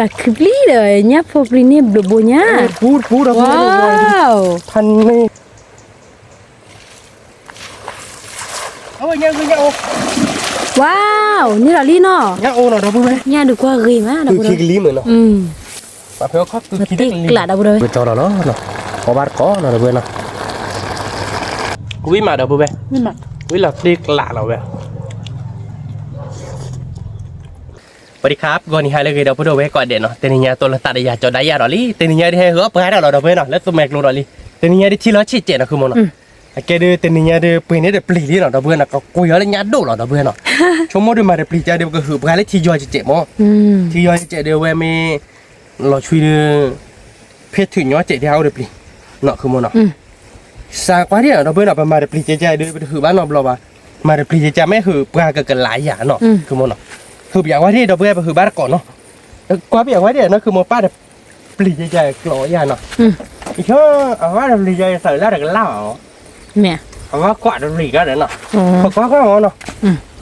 တၢ်ခုပျံၤဒီး ညၣ်ဖိပျံၤန့ၣ်ဘျိးဘိညါ, ပူၤပူၤဒီး ဖးန့ၣ်, ဝါ, န့ၢ်လီၤလံနီၤ, ညၣ်ဒုးကွၢ်ဂ့ၤမး, ဒီပုၢ်ဝဲၢ်, ပှၤဖဲအခီၣ်ကုၢ်ခံတကလံၤ, ကၠီလီၤလီၤ, အီၣ်ဘၣ်တကိးနီၤ ဒီပုၢ်ဝဲၢ်နီၤ, ဝံၤမး ဒီပုၢ်ဝဲၢ်, ဝံၤလီၤတ့ကျးလီၤဝဲ ပှၤဒံခါ ပဂီၢ်နံၤဟါလၢအဂ့ၤ ဒီပုၢ်ဝဲၢ်ကိးဂၤဒဲးနီၤ, တနံၤညါတိၢ်လိာ်သးဒီးယၤကၠီဒါယၤဒီးလံ, တနံၤညါဒ်ဟဲဟ့ၣ်အီၣ်ပှၤဒီးလီၤ ဒီပုၢ်ဝဲၢ်နီၤ, လၢသူမဲာ်ကျိဒီးလံ, တနံၤညါဒ်ထံလီၤဆံးစဲးနီၤ ဃုမိၢ်နီၤ, အကဲဒုးတနံၤညါဒုးပှ့ၤန့ၢ်တပျံၤလံနီၤ ဒီပုၢ်ဝဲၢ်နီၤ, ကကွံာ်အီၤလၢညၣ်ဒိၣ်လီၤ ဒီပုၢ်ဝဲၢ်နီၤ, ဆိကမိၣ်ဒုးမၤတပျံၤကဒီး ပကဟုးပှၤလၢထံယီၤစဲးစဲးမး, ထံယီၤစဲးစဲးဒုးဝဲမ့ၢ် လီၤဆွံဒုး ဖဲထုးညီစဲးဒ်ဟးအိၣ်တပျံၤ, နီၤဃုမိၢ်နီၤ, စးကွၢ်ဒ်နီၤ ဒီပုၢ်ဝဲၢ်နီၤ, ပမၤတပျံၤကကဒီး ပတဟုးဘၣ်နီတဘျီဘၣ်, မၤတပျံၤကကမ့ၢ်ဟုးပှၤကကလးယၤနီၤ ဃုမိၢ်နီၤ, ဟုးပယၤကွၢ်ဒ် ဒီပုၢ်ဝဲၢ် ပဟုးဘၣ်တကိးနီၤ, ကွၢ်ပယၤကွၢ်ဒ်နီၤ ဃုမိၢ် ပၢ်တပျံၤကကကျိးယၤနီၤ, ယဆိ အဝဲတပျံၤကကသးလၢတကလးဘၣ်, အဝဲကွၢ်တပျံၤကဒီးနီၤ, ပကွၢ်ကွၢ်မးနီၤ,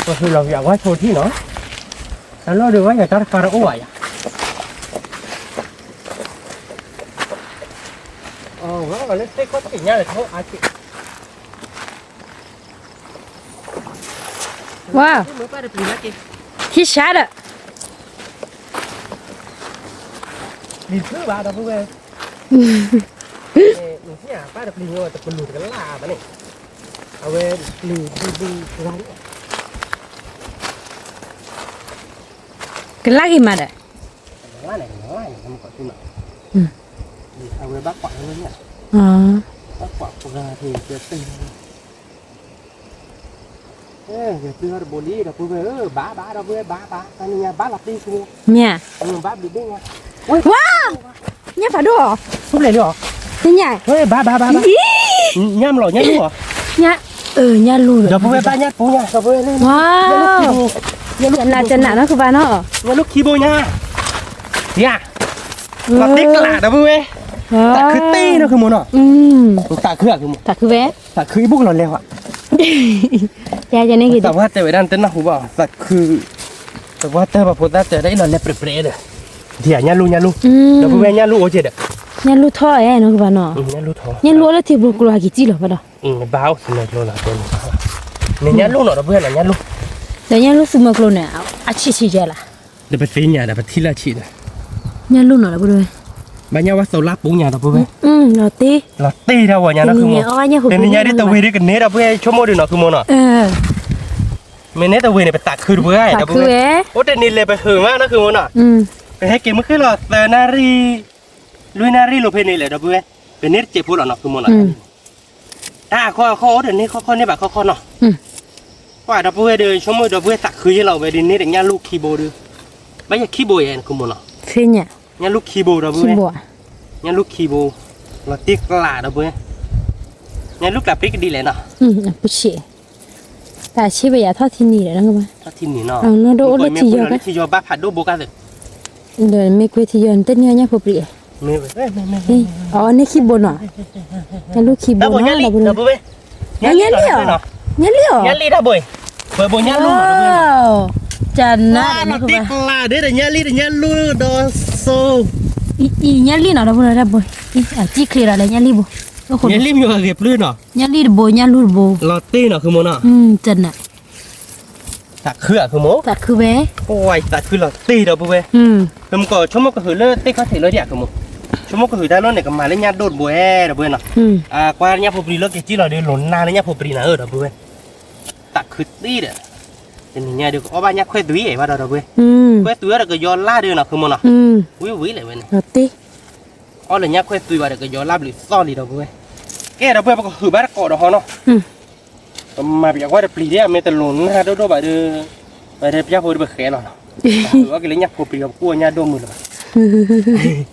ပဟုးလီၤပယၤကွၢ်ဆိထံၣ်နီၤ, တၢ်လီၢ်ဒုးဝဲယၤတၢ်တခါတအိၣ်ဘၣ်ယၤ ဝါ, ထံဆါဒီး ပၢ်တပျံၤတကလးဘၣ်န့ၣ်, အဝဲပျံၤဘံဘံ ကလၢ်ဂ့ၤမးဒီး, အဝဲဘၣ်ကွၢ်လၢန့ၣ်, ဘၣ်ကွၢ်ပှၤန့ၣ်, ပျံၤတဘိလံ ဒီပုၢ်ဝဲၢ်ဧၢ, ဘၣ်ဘၣ် ဒီပုၢ်ဝဲၢ် ဘၣ်ဘၣ် တနံၤညါဘၣ်လီၤတ့ၢ်ဆိ, မ့ၢ်, ဘၣ်ဘျုးဒ့ၣ်ညါ, ဝါ, ညၣ်ဖးဒိၣ်, ညၣ်, ဘၣ်ဘၣ်ဘၣ်ဘၣ်, ညၣ်မလီၤ ညၣ်လူၢ်ဧါ, ညၣ်လူၢ်, ဒီပုၢ်ဝဲၢ် ဘၣ်ညၣ်ပူၤညါ ဒီပုၢ်ဝဲၢ်, ညၣ်လူၢ်ခံဘိ, ညၣ်လူၢ်ခံဘိ, ညၣ်လူၢ်ခံဘိညါ, ယၤ, လီၤတ့ၢ်ကျး ဒီပုၢ်ဝဲၢ်, သးခုတ့ၢ်နီၤ ဃုမိၢ်နီၤ, သးခုဧါ သးခုဝဲ, သးခုအံၤဘၣ်ကလီၤလဲၤဧါ, သးပှၢ်တဲဝဲဒၣ် နတနၢ်ဟူဘၣ်, သးခု, သးပှၢ်တဲဘၣ်ဖိသၣ်တဲဒၣ်အံၤလီၤလဲၤပြဲးပြဲးဒီး, ဒ်ညၣ်လူၢ် ညၣ်လူၢ်, ဒီပုၢ်ဝဲၢ် ညၣ်လူၢ်အိၣ်ကဲဒီး, ညၣ်လူၢ်ထီၣ်အဲၣ်နီၤ ကဘၣ်နီၤ, ညၣ်လူၢ်ထီၣ်, ညၣ်လူၢ်အိၣ်လၢထံပူၤကျိၤ ဟးက့ၤစံၣ်လီၤဖဲဒီး, ဘၣ်အိၣ်သနၢၣ်ကျိၤလီၤတဲန့ၣ်, နညၣ်လူၢ်နီၤ ဒီပုၢ်ဝဲၢ်နီၤ ညၣ်လူၢ်, ဒီးညၣ်လူၢ်သူမွဲကျိၤန့ၣ် အဆံးဆံးယဲလၢ် ဒီးပသ့ၣ်ညါဒီး ပထံၣ်လၢဆံးဒီး, ညၣ်လူၢ်နီၤ ဒီပုၢ်ဝဲၢ်, ဘၣ်ညၣ်ဝါသိးလါပူၤညါ ဒီပုၢ်ဝဲၢ်, လီၤတ့ၢ်, လီၤတ့ၢ်တၢ်ဝဲညါနီၤ ဃုမိၢ်, တနံၤညါဒ်တဝ့ၤဒ်ကန့ၢ် ဒီပုၢ်ဝဲၢ် ဆိကမိၣ်ဒုးနီၤ ဃုမိၢ်နီၤ, မ့ၢ်န့ၣ်တဝ့ၤန့ၣ် ပသးခုတပှဲၤ, အိၣ်တနံၤလဲၤပဟုးမးနီၤ ဃုမိၢ်နီၤ, ပဟဲက့ၤမုၢ်ဃ့ၢ်လီၤသၢနၣ်ရံၣ်, လွံၢ်နၣ်ရံၣ်လီၤဖဲန့ၣ်လဲၣ် ဒီပုၢ်ဝဲၢ်, ပန့ၢ်တစဲးဖိလီၤနီၤ ဃုမိၢ်နီၤ, တၢ်ခီခီအိၣ်ဒီးန့ၢ်ခီခီန့ၢ်ဘၣ်ခီခီနီၤ, ပှၤဒီပုၢ်ဝဲၢ်ဒီး ဆိကမိၣ်ဒီပုၢ်ဝဲၢ်သးခုယဲလီၤဝဲဒ်န့ၢ်ဒီးညၣ်လူၢ်ခံဘိဒီး, ဘၣ်ယဲၢ်ခံဘိယဲ ဃုမိၢ်နီၤ, ညၣ်လူၢ်ခံဘိ ဒီပုၢ်ဝဲၢ်, ညၣ်လူၢ်ခံဘိ, လီၤတ့ၢ်ကျးဒီပုၢ်ဝဲၢ်, ညၣ်လူၢ်ကျးပ့ကဒ်လဲၣ်နီၤ, တၢ်ဆ့ပယၤထီၣ်ထံနံၤဒီး, ထီၣ်ထံနံၤနီၤ, ထံယီၤဘၣ်ဖးဒိၣ်ဘိကါသ့ၣ်, ဒီးမ့ၢ်ကွ့ထံယီၤ နတန့ၢ်ညၣ်ဖိပြံဧါ, အီၤန့ၢ်ခံဘိနီၤ, ညၣ်လူၢ်ခံဘိနီၤ ဒီပုၢ်ဝဲၢ်, ညၣ်လံၣ်အီၤ, ညၣ်လံၣ်အီၤ, ညၣ်လံၣ်တၢ်ဘိ, ပှဲၤဘိညၣ်လူၢ်, ကနၣ်, တ့ကျးဒ်ဒီးညၣ်လံၣ်ဒီးညၣ်လူၢ်ဒီးစိ, အံၤညၣ်လံၣ်နီၤ ဒီပုၢ်ဝဲၢ် တၢ်ဘိ, အစံၣ်ချ့ဒီးလၢညၣ်လံၣ်ဘိ, ညၣ်လံၣ်မ့ၢ်အဂ့ၤပျုၢ်နီၤ, ညၣ်လံၣ်တဘိ ညၣ်လူၢ်တဘိ, လီၤတ့ၢ်နီၤ ဃုမိၢ်နီၤ, ကနၣ် သးခုဧါ ဃုမိၢ်, သးခုဝဲ, သးခုလီၤတ့ၢ် ဒီပုၢ်ဝဲၢ်, မ့ၢ်ကီး ဆိကမိၣ်ကဟုးလၢသ့ၣ်ခီၣ်ထံးလၢဒ်ဧါ ဃုမိၢ်, ဆိကမိၣ်ကဟုးတၢ်လီၢ်န့ၣ် ကမၤလၢညၣ်ဒိၣ်တဘိဧါ ဒီပုၢ်ဝဲၢ်နီၤ, ကွၢ်ညၣ်ဖိပြံလီၢ်က့ၤကံၣ်လီၤဒီး လိၤနါလၢညၣ်ဖိပြံနၤဧၢ ဒီပုၢ်ဝဲၢ်, သးခုတ့ၢ်ဒီး, တနံၤညါဒီး ကအီၣ်ဘၣ်ညၣ်ခွဲၣ်သွံၣ်ဘၣ်ဒီး ဒီပုၢ်ဝဲၢ်, ခွဲၣ်သွံၣ်ဒီးကယီၤလၢ်ဒီးနီၤ ဃုမိၢ်နီၤ, ဝံၤဝံၤလဲၣ်ဝဲန့ၣ် အီၣ်လၢညၣ်ခွဲၣ်သွံၣ်ဘၣ်ဒီး ကယီၤလၢ်ဘျုးသီၣ်လံ ဒီပုၢ်ဝဲၢ်, ကဲ ဒီပုၢ်ဝဲၢ် ပကဟုးဘၣ်တကိးဒီးဟီနီၤ, ပမၤပယီၤကွၢ်တပျံၤဒ် မ့ၢ်တလိၤနၢ်ဒိၣ်ဒိၣ်ဘၣ်ဒီး, ပှၤတပျၢ်ဖိဒီးပဃဲလီၤနီၤ, အီၣ်က့ၤလၢညၣ်ဖိပြံ ပကွၢ်ညၣ်ဒိၣ်မုာ်လၢၤဘၣ်,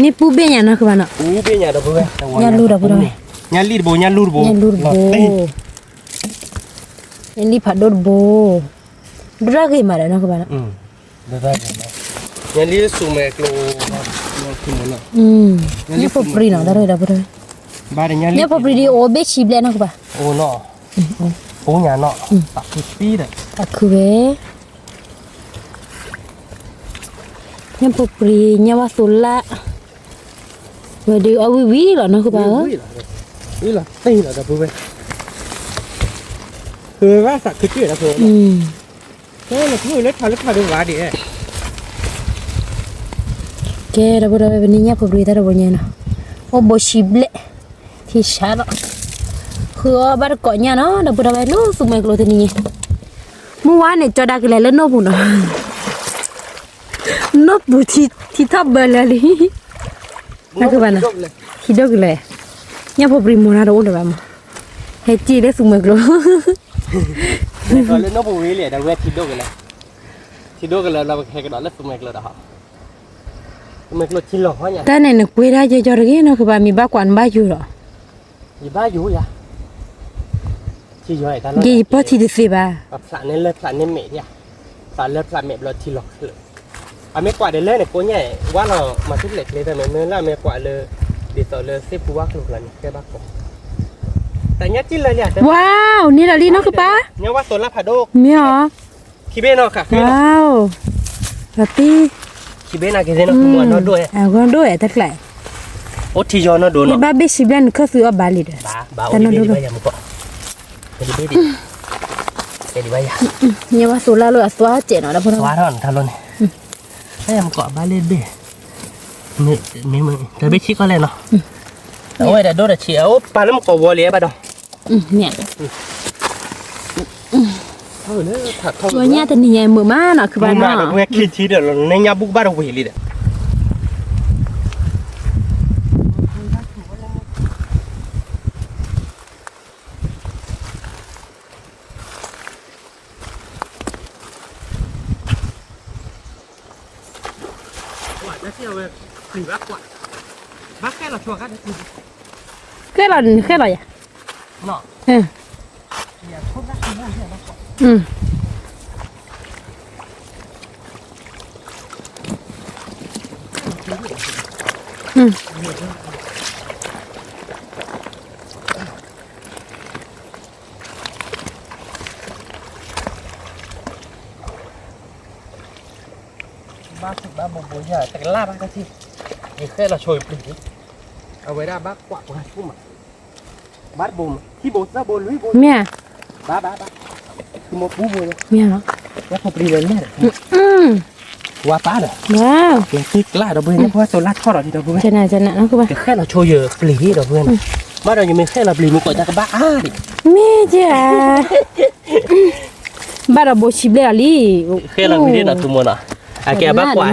န့ၣ်ပူဘ့ၣ်ညါနီၤ ဃုဘၣ်နီၤ, ပူဘ့ၣ်ညါ ဒီပုၢ်ဝဲၢ်, ညၣ်လူၢ် ဒီပုၢ်ဝဲၢ်, ညၣ်လံၣ်တဘိ ညၣ်လူၢ်တဘိ, ညၣ်လူၢ်တဘိ, ညၣ်လံၣ်ဖးဒိၣ်တဘိ, ဒိၣ်တၢ်ဂ့ၤမးဒီးနီၤ ဃုဘၣ်နီၤ ညၣ်လံၣ်စူမဲာ်ကျိ, ညၣ်ဖိပြံနီၤ တၢ်ရ့ၣ်ဒီပုၢ်ဝဲၢ်, ညၣ်ဖိပြံဒ်အိၣ်ဘ့ၣ်ဆံဘျဲၣ်နီၤ ဃုဘၣ်, အိၣ်နီၤ, ပူညါနီၤ, သးခုတ့ၢ်ဒီး, သးခုဝဲ, ညၣ်ဖိပြံ ညၣ်ဝါသိလၣ်, ဝဲဒုးအီၣ်ဝံၣ်ဝံၣ်လီၤနီၢ်ဃုဘၣ်ဧၢ, ဝံၣ်လီၤ, ဝံၣ်လီၤတ့ၢ်လီၤဒီပုၢ်ဝဲၢ်, ဃုဘၣ်သးခုတ့ၢ်ဒီပုၢ်ဝဲၢ်, ကဲလၢထီၣ်လၢထီၣ်ဒုးဝါဒံး, ကဲဒီပုၢ်ဝဲၢ် ပန့ၢ်ညၣ်ဖိပြံတၢ်တဘိညါနီၤ, အိၣ်ဘိဆံဘျဲၣ်, ထံဆါလီၤ, ဃုအီၣ်ဘၣ်တကိးညၣ်နီၤ ဒီပုၢ်ဝဲၢ် လၢသူမှဲကျိတနံၤညါ, မုၢ်ဝါန့ၣ် ကၠီဒါကလဲၤလၢနိၣ်ပူၤနီၤ နိၣ်ပူၤထံထီၣ်ဘၢလၢလံ, နကဘၣ်နီၤ, ထံဒိၣ်ကလဲၤ, ညၣ်ဖိပြံမိၢ်တၢ်တအိၣ်လၢၤဘၣ်မး, ဟဲက့ၤလၢသူမှဲကျိ, လၢနိၣ်ပူၤဝံၤလံ ဒီပုၢ်ဝဲၢ် ထံဒိၣ်ကလဲၤ, ထံဒိၣ်ကလဲၤလီၤ ပကဟဲကဒီးလၢသူမှဲကျိဒီး, သူမှဲကျိထံလီၤဟီညါ, တၢ်န့ၣ်နကွဲဒၣ်ယဲကၠီတဂ့ၤနီၤ ကဘၣ်မ့ၢ်ဘၣ်ကွၢ်နဘၣ်ယိၤလီၤ ယဘၣ်ယိၤယၤ, ယယပီၢ်ထံတသ့ဘၣ်, ဖျးန့ၢ်လၢဖျးန့ၢ်မဲာ်ဒံး, ဖျးလၢဖျးမဲာ်ဘျီထံလီၤချၢး, အမ့ၢ်ကွၢ်ဒီးလၢန့ၣ်ကိးညါ, ဝါလီၤမၤထူၣ်ဖျဲးချ့တၢ်မ့ၢ်မ့ၢ်လၢအမ့ၢ်ကွၢ်လၢ, ဒ်သိးလၢသ့ၣ်ဖူဝါကျိၤကျါန့ၣ် ကဲဘၣ်ကိး, တၢ်ညါတံၢ်လၢလံ, ဝါ, န့ၢ်ဒီးလံနီၢ်ကပၤ, ညါဝါသိလၢဖးဒိၣ်, မ့ၢ်အီၤ, ခံဘ့ၣ်နီၤ, ဝါ, လီၤတံၢ်, ခံဘ့ၣ်နီၤက့ၤသ့ၣ်နီၤ, အဂီၢ်ဒိၣ်ဝဲတကျါ, အိၣ်ထံယီၤနီၢ်ဒိနီၤ, ဘၣ်ဘ့ၣ်ဆံဘျဲၣ်နခၢၣ်သုအီၣ်ဘၣ်လံဒီး, တၢ်နီၢ်ဒိလီၤ, ညါဝါသိလၢလၢအသွါစဲးနီၤ ဒီပုၢ်ဝဲၢ်, သွါထီၣ်န့ၣ်တၢ်လီၤန့ၣ်, မ့ၢ်မ့ၢ်တဘ့ၣ်ဆံကီၢ်လဲၣ်နီၤ, အဝဲဒၣ်ဒိၣ်ဒီးဆံး အအိၣ်ပာ်လၢမုၢ်ကီးဝီၤလံဘၣ်ဒီး, ညါတနံၤညါမုာ်မးနီၤ ခုဘၣ်နီၤ, ဒီပုၢ်ဝဲၢ် ခံဆံဒီးလီၤ နဲညါဘူးကဘၣ်တဝံၤလံဒီး ဃဲလီၤ ဃဲလီၤယၤ, ဘၣ်ဘိဘိယၤ တကလၢ်ဘၣ်တၢ်ထံၣ်, ယဃဲလီၤဆိယပျံၤ, အဝဲဒၣ်ဘၣ်ကွၢ်ပှၤဆူၣ်မး, ဘၣ်တဘိမး ခံဘိသၢဘိလွံၢ်ဘိ, မ့ၢ်ဧါ, ဘၣ်ဘၣ်ဘၣ်, မ့ၢ်ပူဘိ, မ့ၢ်ဧါ, ညၣ်ဖိပြံလဲၤလဲၣ်ဒီး, ဝါပၢ်ဒီး, ဝါ, ယသ့ကျါဒီပုၢ်ဝဲၢ် ညၣ်ဖိသိလၣ်ထီၣ်ဒီးဒီပုၢ်ဝဲၢ်, ကဃဲလီၤဆိယပျံၤဒီပုၢ်ဝဲၢ်, မ့ၢ်ဒီးယမ့ၢ်ဃဲလီၤပျံၤမ့ၢ်ကိးတၢ်ကဘၣ်အါဒံး, မ့ၢ်ကဲ ဘၣ်ဒီးဘိဆံဘျဲၣ်အီၤလံ, ဃဲလီၤဝံၤဒ်နီၤ သုမိၢ်နီၤ, အကဲဘၣ်ကွၢ်,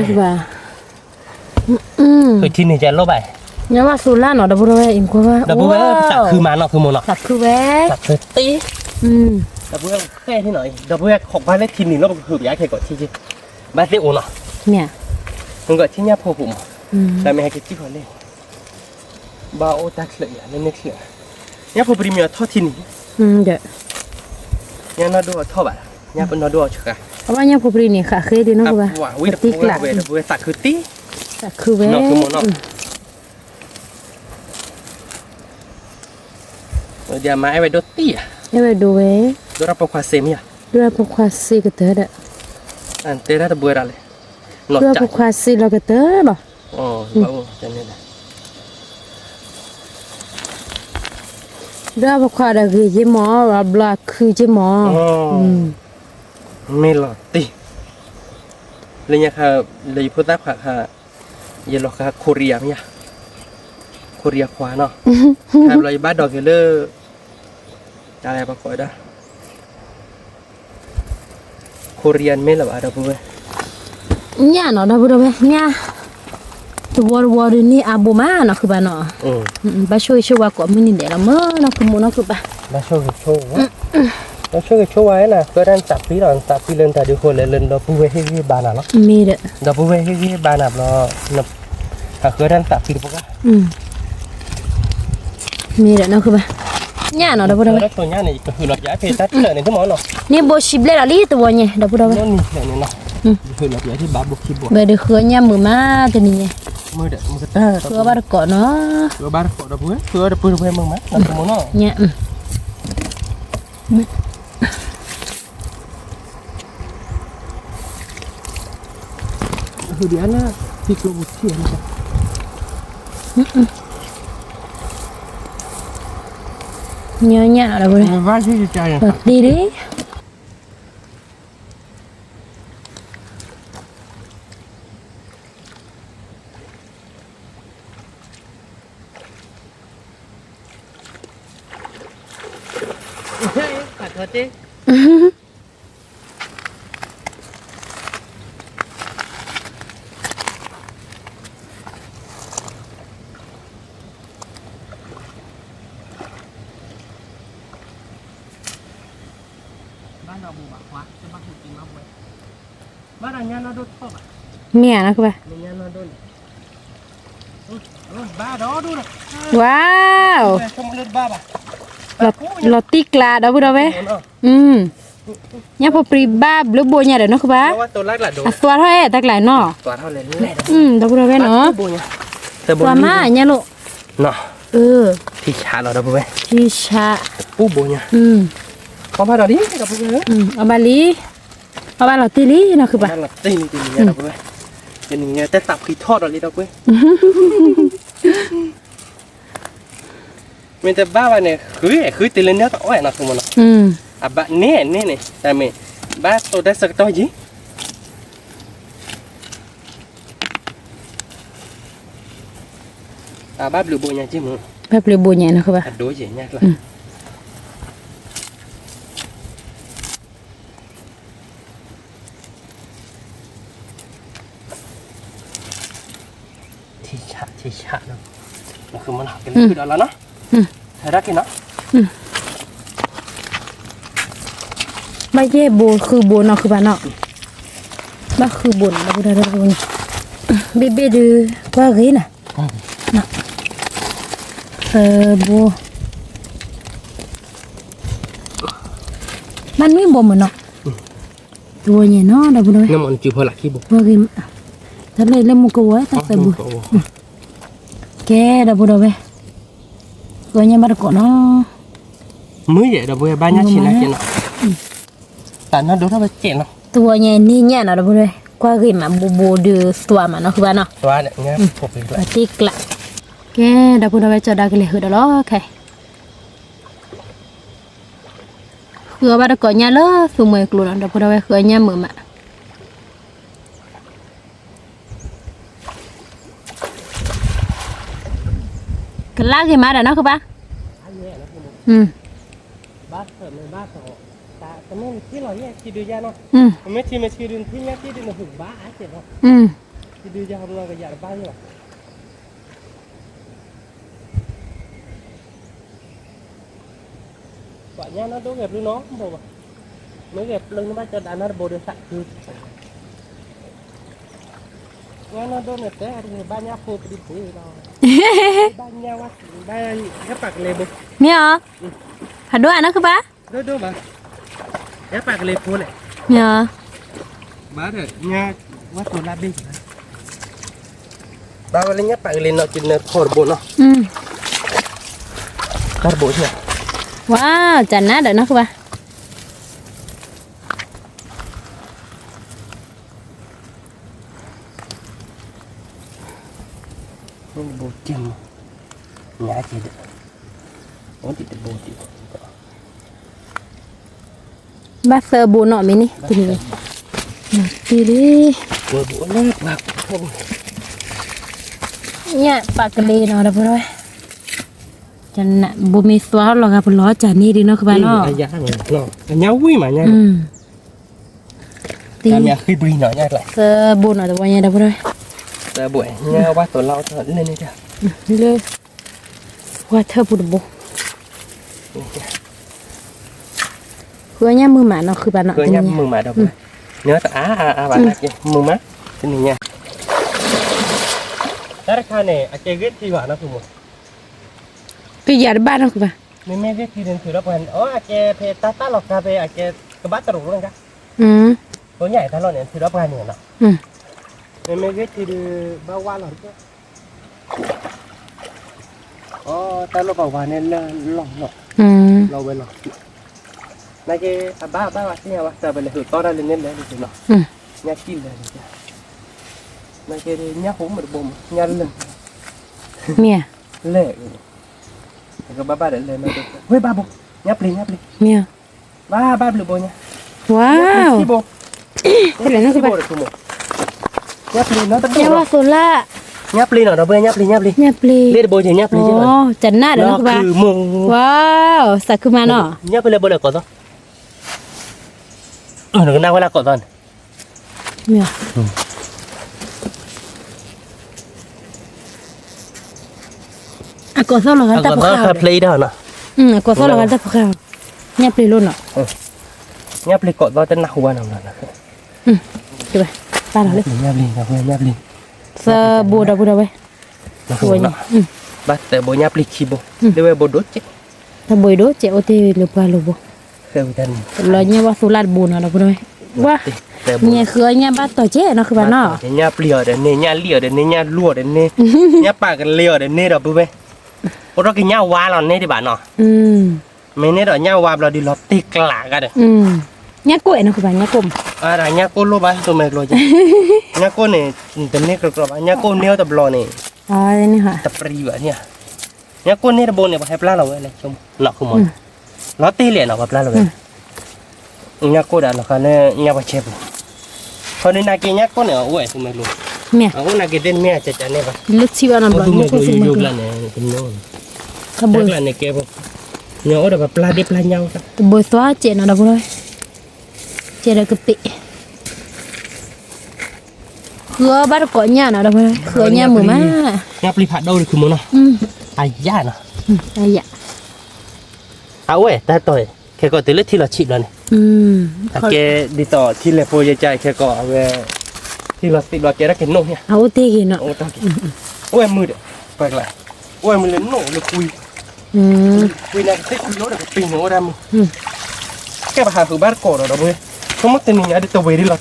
ဃုထံန့ၣ်ကဲလိၣ်ဘၣ်, ညါဘၣ်သိလၣ်နီၤ ဒီပုၢ်ဝဲၢ် အံၤကွၢ်ဘၣ်, ဒီပုၢ်ဝဲၢ် သးခုမးနီၤ သုမိၢ်နီၤ, သးခုဝဲ, သးခုတ့, ဒီပုၢ်ဝဲၢ်ဃဲထံနီၤ, ဒီပုၢ်ဝဲၢ်ခိးဘၣ်လၢထံန့ၣ်လီၤ ပကဟုးပယါခဲကိးထံက့, ဘၣ်သ့ၣ်အိၣ်နီၤ, မ့ၢ်, မ့ၢ်ကီးထံညၣ်ဖိပူၤမး, တၢ်မ့ၢ်ဟဲက့ၤစံၣ်ဃီၤလဲၣ် ဘၣ်အိၣ်တၢ်ချၢးယၤလၢန့ၣ်ချၢး, ညၣ်ဖိပြံမ့ၢ်အီၤထီၣ်ထံန့ၣ်, ညၣ်နီၢ်ဒိၣ်အီၤထီၣ်ဘၣ်, ညၣ်ပနီၢ်ဒိၣ်အီၤဆှါ, အဘၣ်ညၣ်ဖိပြံန့ၣ် ဃးဃ့ဒုးနီၢ်ကဘၣ်, ဝံၤတပူၤဝဲဒီပုၢ်ဝဲၢ်သးခုတ့, သးခုဝဲ, မ့ၢ်, မၤအဲၣ်ဝဲဒိၣ်တ့ဧါ, အဲၣ်ဝဲဒိၣ်ဝဲ, ဒိၣ်တၢ်ပိာ်ခွါစ့မ့ၢ်ဧါ, ဒိၣ်တၢ်ပိာ်ခွါစ့ကတၢၢ်ဒီး, တဲဒၣ်တဘှဲဒၣ်လဲၣ်, ဒိၣ်တၢ်ပိာ်ခွါစ့လီၤကတၢၢ်လီၤ ဒီးပခွါဒီးဂ့ၤက့မး, ဘျီအခုက့မး, မ့ၢ်လီၤတံၢ်, လၢညါခါ, လၢယဖိသၣ်ခွါခါ, ယလီၤဃာ် Korea မ့ၢ်ယါ, Korea ခွါနီၤ, ခါဘျီယဘၣ်ဒိးက့ၤလၢ, တၢ်လဲၣ်ပှၤကိးဝဲဒၣ် Korean မ့ၢ်လၢၤဘၣ် ဒီပုၢ်ဝဲၢ်, ညၣ်နီၤ ဒီပုၢ်ဝဲၢ် ညၣ်, တဝီတဝီဒုးန့ၢ်အါဘိမးနီၤ ဃုဘၣ်နီၤ, ဘၣ်ဆိၣ်ဂ့ၤဆိၣ်ဝါကိးမုၢ်နံၤဒဲးလီၤ မ့ၢ်နီၢ်ကမူနီၢ်ကပၤ, ဘၣ်ဆိၣ်ဂ့ၤဆိၣ်ဝါ, ဘၣ်ဆိၣ်ဂ့ၤဆိၣ်ဝါနၤ ဃုတၢ်နသးဖှံလီၤ နသးဖှံလၢနတၢ်ဒုးဃိလဲၣ်လၢနဒီပုၢ်ဝဲၢ်ဟ့ၣ်ဂံၢ်ဘါနၤလီၤ, မ့ၢ်ဒီး, ဒီပုၢ်ဝဲၢ်ဟ့ၣ်ဂံၢ်ဘါနၤဘျီ, ဃုတၢ်နသးဖှံတပှၢ် မ့ၢ်ဒီးနီၢ်ဃုဘၣ်, ညၣ်နီၤ ဒီပုၢ်ဝဲၢ်, န့ၢ်ဘိဆံဘျဲၣ်လီၤလံတဝီညါ ဒီပုၢ်ဝဲၢ်, ဝဲဒုးဃုအီၣ်ညၣ်မုာ်မးတနံၤညါ, ဃုအီၣ်ဘၣ်တကိးနီၤ, ညၣ် မ့ၢ် ဟူဒံးအါနၢ်, ဖံကျိပူၤထံၣ်အါနၢ်, ညီညၣ်လီၤဒီပုၢ်ဝဲၢ်, လီၤတံၢ်လံ. မ့ၢ်ဧါနီၢ်ကဘၣ်, ဝါ, လီၤတံၢ်ကျါဒီပုၢ်ဒီဝဲၢ်, ညၣ်ဖိပြံဘၣ်ဘျုးဘိညါဒီးနီၢ်ကဘၣ်, အသွါထီၣ်တၢ်ကျါနီၢ်, ဒီပုၢ်ဒီဝဲၢ်နီၢ်, သွါမးညၣ်လိၣ်, ထံဆးလီၤဒီပုၢ်ဝဲၢ်, ထံဆး, အီၣ်ဘၣ်လံ, အီၣ်ဘၣ်လီၤတံၢ်လံနီၢ်ကဘၣ်, တၢ်သးဖှံထီၣ်ဒီးလံဒီပုၢ်ဝဲၢ်, မ့ၢ်တဘၣ်ဘၣ်န့ၣ် ဃု, ဃုတုၤလၢန့ၣ်တအီၣ်နီၢ်ဆိကမိၣ်နီၤ, အဘၣ်န့ၣ်န့ၣ်န့ၣ် တၢ်မ့ၢ်, ဘၣ်တိၢ်တၢ်ဆၢကတီၢ်ယံၤ, အဘၣ်ဘျုးဘိညါက့မ့ၢ်, ဘၣ်ဘျုးဘိညါနီၢ်ကဘၣ်, အဒိယဲၢ်ညါကျါ ထံဆး, ထံဆး, ကလီၤလီၤနီၤ, ဟဲဒၣ်က့ၤနီၤ, ဘၣ်ယဲၢ်ဘိဃုဘိနီၢ်ကဘၣ်နီၤ, ဘၣ်ဃုဘိန့ၣ်ဒီပုၢ်ဝဲၢ်, ဘ့ၣ်ဘ့ၣ်ဒုး, ကွၢ်ဂ့ၤနီၤ, သၢဘိ, ဘၣ်နွံဘိမ့ၢ်နီၤ, တဝီညါနီၤဒီပုၢ်ဒီဝဲၢ်, တၢ်လၢလၢမူကဝီၤတၢ်သၢဘိ, ကဲဒီပုၢ်ဒီဝဲၢ်, တဝီညါဘၣ်တကိးနီၤ, မုၢ်ယဲၢ်ဒီပုၢ်ဝဲၢ်ဘၣ်ညၣ်ဆံးနၤကဲနီၤ, တၢ်နီၢ်ဒိၣ်ထီၣ်ဘၣ်ကဲနီၤ, တဝီညါန့ၢ်ညၣ်နီၤဒီပုၢ်ဒီဝဲၢ်, ကွၢ်ဂ့ၤမးဘိဘိဒုးသွါမးနီၤဃုဘၣ်နီၤ, တံၢ်ကျါ, ကဲဒီပုၢ်ဒီဝဲၢ် ကၠီဒါကလဲၤဃုာ်ဒီးလီၤခဲ ဃုအီၣ်ဘၣ်တကိးညၣ်လၢသူမှဲကျိနီၤ ဒီပုၢ်ဒီဝဲၢ် ဃုအီၣ်ညၣ်မုာ်မး, ကလၢ်ဂ့ၤမးဒီးနီၢ်ဃုဘၣ်, ပှၤညါနီၢ်ဒိၣ်ဂဲၤဘျုးနီၤ, မ့ၢ်ဂဲၤပျုၤန့ၣ်ဘၣ်ကၠီဒါနီတဘိဒီးသးခု, ညါနီၢ်ဒိၣ်န့ၣ်တဲဘၣ်ညါဖိပဒံပှ့ၤလီၤ, ဘၣ်ညါဝဲ, ဘၣ်ညါပာ်ကလဲဘိ, မ့ၢ်အီၤ, ဖးဒိၣ်ဧါနီၢ်ဃုဘၣ်, ဒိၣ်ဒိၣ်ဘၣ်, ညါပာ်ကလဲဖိလဲၣ်, မ့ၢ်အီၤ, ဘၣ်ဒီးညါ, ဝဲသိးလၢဘ့ၣ် ဘၣ်ဝဲလၢညါပာ်ကလဲနီၤ ကနၢၤဖီတဘိနီၤ, တၢ်တဘိ, ဝါ, ကနၣ်ဒီးနီၢ်ဃုဘၣ်, ဘိက့ၤမး, ညါက့ၤဒီး, အိၣ်ဒံးတဘိဒံး, ဘၣ်သၢဘိနီၤမ့ၢ်န့ၣ်, တံၢ်လံ, ညၣ်ပာ်ကလဲနီၤ ဒီပုၢ်ဒီဝဲၢ်, ဘိမ့ၢ်သွါလီၤဂာ်ပလီၤကၢ်န့ၣ်ဒုးနီၢ်ဃုဘၣ်နီၤ, ညါဝံၤမးညါ, သၢဘိနီၤ တဝီညါ ဒီပုၢ်ဒီဝဲၢ်, သၢဘိ, လၢ, ဝါထၢၣ်ပူၤတဘိ, ဃုအီၣ်ညၣ်မုာ်မးနီၤ ဃုဘၣ်နီၤ, မုာ်မး, တၢ်တခါန့ၣ် အကဲဂ့ၢ်ထံဘၣ်နီၤ, ကယၤတဘၣ်နီၤဃုဘၣ်, မ့မ့ၢ်ဂ့ၢ်ထံန့ၣ် ထုးဒီးပှၤ, အကဲဖဲတၢ်တၢ်လီၤကါဖဲ အကဲကဘၣ်တရူးလီၤကါ, ကိညၣ်တၢ်လီၢ်န့ၣ် ထုးဒီးပှၤန့ၣ်နီၤ, မ့မ့ၢ်ဂ့ၢ်ထံဒီး ဘၣ်ဝါလီၤတက့ၢ်, အတၢ်လီၢ်ပှၤဝါန့ၣ်လၢလီၢ်လီၢ်, လီၤဝဲလီၤ, နာ်က့ အဘၣ်ဘၣ်ဝဲသ့ၣ်ညါဝဲ သးပလဲၤဟုးသီတၢ်လၢန့ၣ်လဲၣ်န့ၣ်နီၤ, ညၣ်ကံၣ်လဲၣ်န့ၣ်, နကဲညၣ်ဟိမ့ၢ်တဘိမး ညၣ်လၢာ်, မ့ၢ်, လၢာ်, ကဘၣ်ဘၣ်ဒီးလၢာ်နီၤ, ဝဲဘၣ်ဘိ, ညၣ်ပျံၤ ညၣ်ပျံၤ, မ့ၢ်, ဘၣ်ဘၣ်ဘျုးဘိညါ, ဝါ, ညၣ်ပျံၤနီၤတဘိ, ညၣ်ပျံၤနီၤတဘိ, ညၣ်ဝါသိလၣ်, ညၣ်ပျံၤနီၤ ဒီပုၢ်ဝဲၢ် ညၣ်ပျံၤ ညၣ်ပျံၤ, ညၣ်ပျံၤ, လၢတဘိက့ၤ ညၣ်ပျံၤက့ၤနီၤ, တနၣ်ဒီးနီၤ ဝါ, သးခုမးနီၤ, ညၣ်ပျံၤလၢဘိလၢကိးသီ နကနၣ်ဝဲလၢကိးသီန့ၣ်, မ့ၢ်, အကိးသီလီၤဂာ်တၢ်ဖိဃၢ်, အကိးသီလီၤဂာ်တၢ်ဖိဃၢ်, ညၣ်ပျံၤလိၣ်နီၤ, ညၣ်ပျံၤကိးသီတနၢ်ဟူဘၣ်နီၤ, တၢ်လီၤလၢ, သၢဘိဒီပုၢ်ဒီဝဲၢ်, ဘၣ်သၢဘိ ညၣ်ပျံၤခံဘိ, ဒ်ဝဲဘိဒိၣ်ကဲး, တၢ်ဘိဒိၣ်ကဲး အိၣ်တ့ၢ်လၢပှၢ်လိၤဘိ လီၤညၣ်ဝါသိလၣ်တဘိနီၤ ဒီပုၢ်ဒီဝဲၢ်, ဝါ, ညၣ်ဃုအီၣ်ညၣ်ဘၣ်တီၤကဲးနီၤ ဃုဘၣ်နီၤ, ညၣ်ပျံၤအီၤဒီးန့ၢ် ညၣ်လံၣ်အီၤဒီးန့ၢ် ညၣ်လူၢ်အီၤဒီးန့ၢ်, ညၣ်ပာ်ကလဲအီၤဒီးန့ၢ် ဒီပုၢ်ဝဲၢ်, အိၣ်ထီၣ်က့ၤညၣ်ဝါလီၤန့ၢ်ဒံးဘၣ်နီၤ, မ့ၢ်န့ၢ်ဒီးညၣ်ဝါဘျီဒုးလီၤတ့ၢ်ကျးကဒီး, ညၣ်ကိၣ်အဲၣ်နီၤ ဃုဘၣ် ညၣ်ကိၣ်မး, ညၣ်ကိၣ်လိၣ်ဘၣ် တိၤမဲာ်ကျိၤကဲ, ညၣ်ကိၣ်န့ၣ်, တန့ၢ်ကြၢးကြၢးဘၣ် ညၣ်ကိၣ်န့ၢ်အီၤတဘျီန့ၣ်, တပြံဘၣ်န့ၣ် ညၣ်ကိၣ်န့ၢ်တဘိန့ၣ် ပှၤဟဲပျၢ်လီၤဝဲလဲၣ်, လီၤတ့ၢ်လဲၣ်နီၤ ပှၤပျၢ်လီၤဝဲ, ညၣ်ကိၣ်ဒီးလီၤဃာ်လၢညၣ်ပှၤဆဲးပူၤ, ခီဒုးနာ်က့ညၣ်ကိၣ်န့ၣ် အအိၣ်ဝဲ တိၤမဲာ်ကျိၤ, အအိၣ်နာ်က့သ့ၣ်တမ့ၢ်အကကန့ၣ်ဘၣ်, လၢထံဘၣ်နီၤ ဘျီညၣ်ကိၣ် တိၤမဲာ်ကျိၤ ယိယိကျါန့ၣ်, တၢ်ကျါန့ၣ်ကဲ, ညီအိၣ်ဒီးပှၤပျၢ်ဒ့ပျၢ်ညၣ်အိၣ်, တဘိသွါကဲးနီၤ ဒီပုၢ်ဒီဝဲၢ်, ကဲးဒီးကပ့း ဃုအီၣ်ဘၣ်တကိးညၣ်နီၤ ဒီပုၢ်ဝဲၢ် ဃုအီၣ်ညၣ်မုာ်မး, ညၣ်ပျံၤဖးဒိၣ်တခုမ့ၢ်နီၤ, အယၣ်နီၤ, အယၣ်, အဝဲတၢ်တီၤ, ခဲကိာ်တုၤလၢထံလီၤဆံးဘျီန့ၣ်, အကဲဒ်သိးထံလဲၤဖိယကါခဲကိာ်အဝဲ, ထံလီၤသံးဘျီကဲထီၣ်က့ၤနိၣ်ညါ, အအိၣ်တ့ၢ်ဂ့ၤနီၤ, အိၣ်ဝဲမုာ်ဒီး, ပှဲၤကျါ, အိၣ်ဝဲမုာ်လၢနိၣ်လၢကွံ ကွံနၤကသ့ၣ်ကွံအိၣ်ဒီးကပ့ၤန့ၣ်အိၣ်ဒၣ်မုာ်, ကဲပဟးဟုးဘၣ်တကိးဒီး ဒီပုၢ်ဝဲၢ်, ဆိကမိၣ်တနံၤညါဒ်တဝ့ၤဒ်လီၤတံၢ်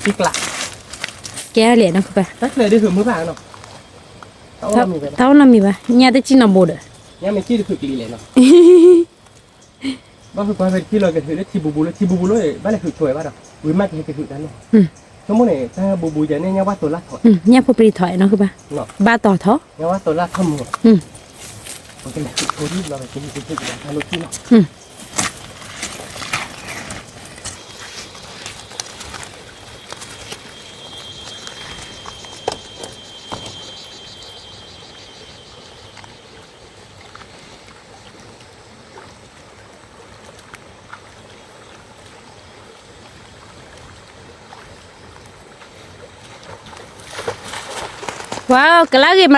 ကျး, ကဲလဲၣ်နီၤ ဃုဘၣ်, တၢ်ချၢဒ်ဟုးမုာ်ဘၣ်နီၤ, တၢ်အိၣ်နီတမံၤဘၣ်, ညၣ်တစံၣ်နီၤဘိဒီး, ညၣ်မ့ၢ်စံၣ်တဖုကလံၤလဲၣ်နီၤ ဘၣ်ဃုကွၢ်ဖဲတထံၣ်လီၤကဟုးလၢထံဘူးဘူးလၢ ထံဘူးဘူးလၢ ဘၣ်လဲၤဟုးဆိဝဲဘၣ်ဒီး ဝံၤမးကဟဲကဟုးတၢ်နီၤ, ဆိကမိၣ်န့ၣ် တၢ်ဘူးဘူးယၤန့ၣ် ညၣ်ဝါသိးလၢ်ထီၣ်, ညၣ်ဖိပျံၤထီၣ်နီၤ ဃုဘၣ်, ဘၣ်တီၤထီၣ်, ညၣ်ဝါသိးလၢ်ထီၣ်မုာ်, ပကလဲၤဟုးဆိဒ်လီၤ ပကဟဲကဟုးတၢ်လၢထံနီၤ ဝါ ကလၢဂ့ၤမးဒီး,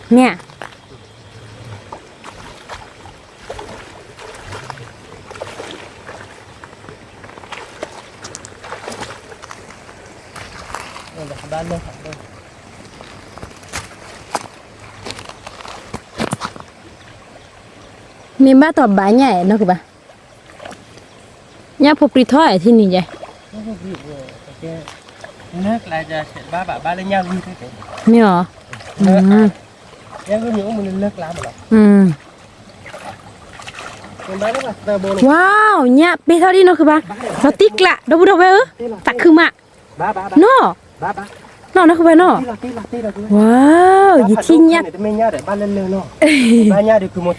မ့ၢ်ဧါ. မ့ၢ်ဘၣ်တီၢ်ဘၣ်ညၣ်နီၢ်ကဘၣ်, ညၣ်ဖိပြံထီၣ်ထံၣ်န့ၣ်ယဲ, မ့ၢ်ဧါ, ဝါ ညၣ်ပ့ၤထီၣ်ဒ်နီၢ်ကဘၣ်, လီၤတံၢ်ကျးဒီပုၢ်ဒီဝဲၢ်ဧၢ, သးခုမး, နီၢ်, နီၢ်နီၢ်ကဘၣ်နီၢ်, ဝါ ယထံၣ်ညၣ်, သးခုပျံၤ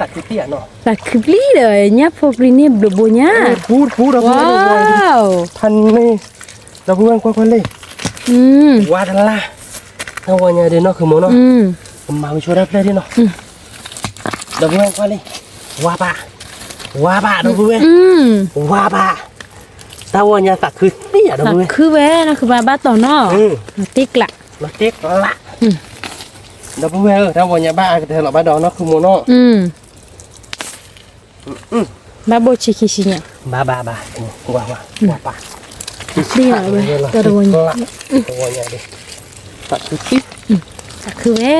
ဒီး ညၣ်ဖိပြံန့ၣ်ဘျုးဘိညါ, ဝါ ဒီပုၢ်ဝဲၢ်ကွၢ်ကွၢ်လံ, ဝါတလါ, တၢ်ဝီညါဒ်နီၢ်ခုမိၢ်နီၢ်, ကမၤဝံၤဆိတၢ်ဖျၢၣ်ဒ်နီၢ်, ဒီပုၢ်ဝဲၢ်ကွၢ်လံ, ဝါဘၣ်, ဝါဘၣ်ဒီပုၢ်ဝဲၢ်, ဝါဘၣ်, တၢ်ဝီညါသးခုသံဧါဒီပုၢ်ဝဲၢ်, သးခုဝဲနီၢ်ခုဘၣ်ဘၣ်တီၢ်နီၢ်, လီၤတံၢ်ကျး, လီၤတံၢ်ကျး, ဒီပုၢ်ဝဲၢ်ဧၢ တၢ်ဝီညါဘၣ်အကတၢၢ်လီၤဘၣ်ဒီးနီၢ်ခုမိၢ်နီၢ် ဘၣ်ဘိဆံခံဆံညါ, ဘၣ်ဘၣ်ဘၣ်, ဝါဝါ, ဝါပၢ်, တၢ်တဝီညါ, တဝီညါဒ်, သးခုသံ, သးခုဝဲ,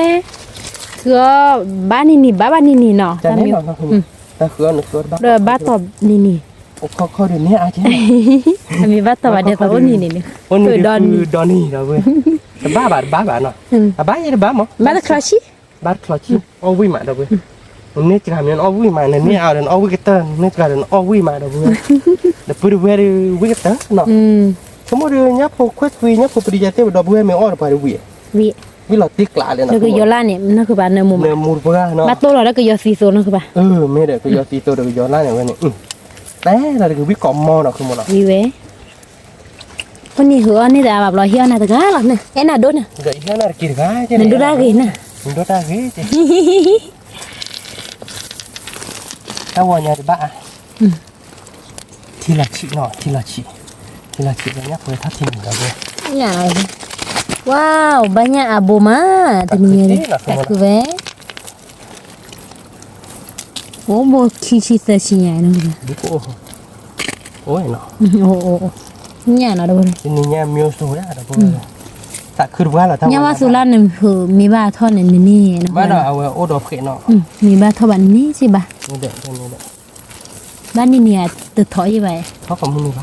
ဃုအီၣ်ဘၣ်နံၤနံၤ ဘၣ်ဘၣ်နံၤနံၤနီၤ, တၢ်မ့ၢ်, ဒီးဘၣ်တီၢ်နံၤနံၤ, ခီခီဒ်န့ၣ်အါကဲ, အမ့ၢ်ဘၣ်တီၢ်ဘၣ်ဒဲးသိးအိၣ်နံၤနံၤန့ၣ်, အိၣ်နံၤဒီး, ဒီနံၤဒီးဝဲ, တဘၣ်ဘၣ်တဘၣ်ဘၣ်နီၤ, အဘၣ်ယဲတဘၣ်မး, ဘၣ်တချီဆံ, ဘၣ်တချီဆံ, အီၣ်ဝံၣ်မးဒီပုၢ်ဝဲၢ်, နန့ၢ်စှၤမ့ၢ်နအီၣ်ဝံၣ်မး, နန့ၢ်အါဒီးနအီၣ်ဝံၣ်ကတၢၢ်, နန့ၢ်စှၤဒီးနအီၣ်ဝံၣ်မး ဒီပုၢ်ဝဲၢ်, ဒီပုၢ်တဝဲၢ်ဒီးဝံၣ်ကတၢၢ်နီၤ, ဆိကမိၣ်ဒီးညၣ်ဖိခွဲးကွံာ် ညၣ်ဖိပဒံယၤသ့ၣ် ဒီပုၢ်ဝဲၢ်မ့ၢ်အီၣ်ဒီးပှၤတဝံၣ်, ဝံၣ်လီၤတံၢ်ကျးလဲၣ်နီၤ, ကယီၤလၢ်န့ၣ် နီၢ်ခုပၤ နမူမး, နမူတပှၢ်နီၤ, ဘၣ်တိၢ်လီၤဒီးကယီၤသံသိနီၢ်ခုပၤ, မ့ၢ်ဒီးကယီၤသံသိဒီးကယီၤလၢ်န့ၣ်ဝဲန့ၣ်, တဲလီၤတကဝံၣ်ကိးမီနီၤ ခုမီနီၤ, ဝံၣ်ဝဲ အနံၣ်ဟုအီၣ်န့ၢ်တအါဘၣ်ဘျီ ဟ့ၣ်အီၣ်နၤတဂၤလီၤန့ၣ်, အဲၣ်နၤဒိၣ်န့ၣ်, နဒိၣ်တၢ်ဂ့ၤနၤ, နဒိၣ်တၢ်ဂ့ၤ, တၢ်ဝီညါတဘၣ်, ထံလီၤဆံးနီၤ, ထံလီၤဆံး, ထံလီၤဆံးလၢညၣ်ဖိထီၣ်ထံန့ၣ်ဒီး, ဝါ, ဘၣ်ညၣ်အါဘိမး, တနံၤညါ, တၢ်ခုဝဲ အိၣ်ဘိခံဆံသၢဆံညါနီၤ, အိၣ်နီၤ, ညၣ်နီၤဒီး, တနံၤညါမ့ၢ်ဆိဝဲဒီး, သးခုတပှၢ်လီၤ, ညၣ်ဝါသိလၢနမ့ၢ်ဘၣ်ထီၣ်န့ၣ် နန့ၢ်, ဘၣ်ဒီးအဝဲအိၣ်ဒီးဖှဲးနီၤ, မ့ၢ်ဘၣ်ထီၣ်ဘၣ်န့ၢ်စ့ၢ်ဘၣ်, ဘၣ်န့ၢ်န့ၢ်တထီၣ်ယဲၢ်ဘၣ်, ထီၣ်ကမုၢ်န့ၣ်ဘၣ်,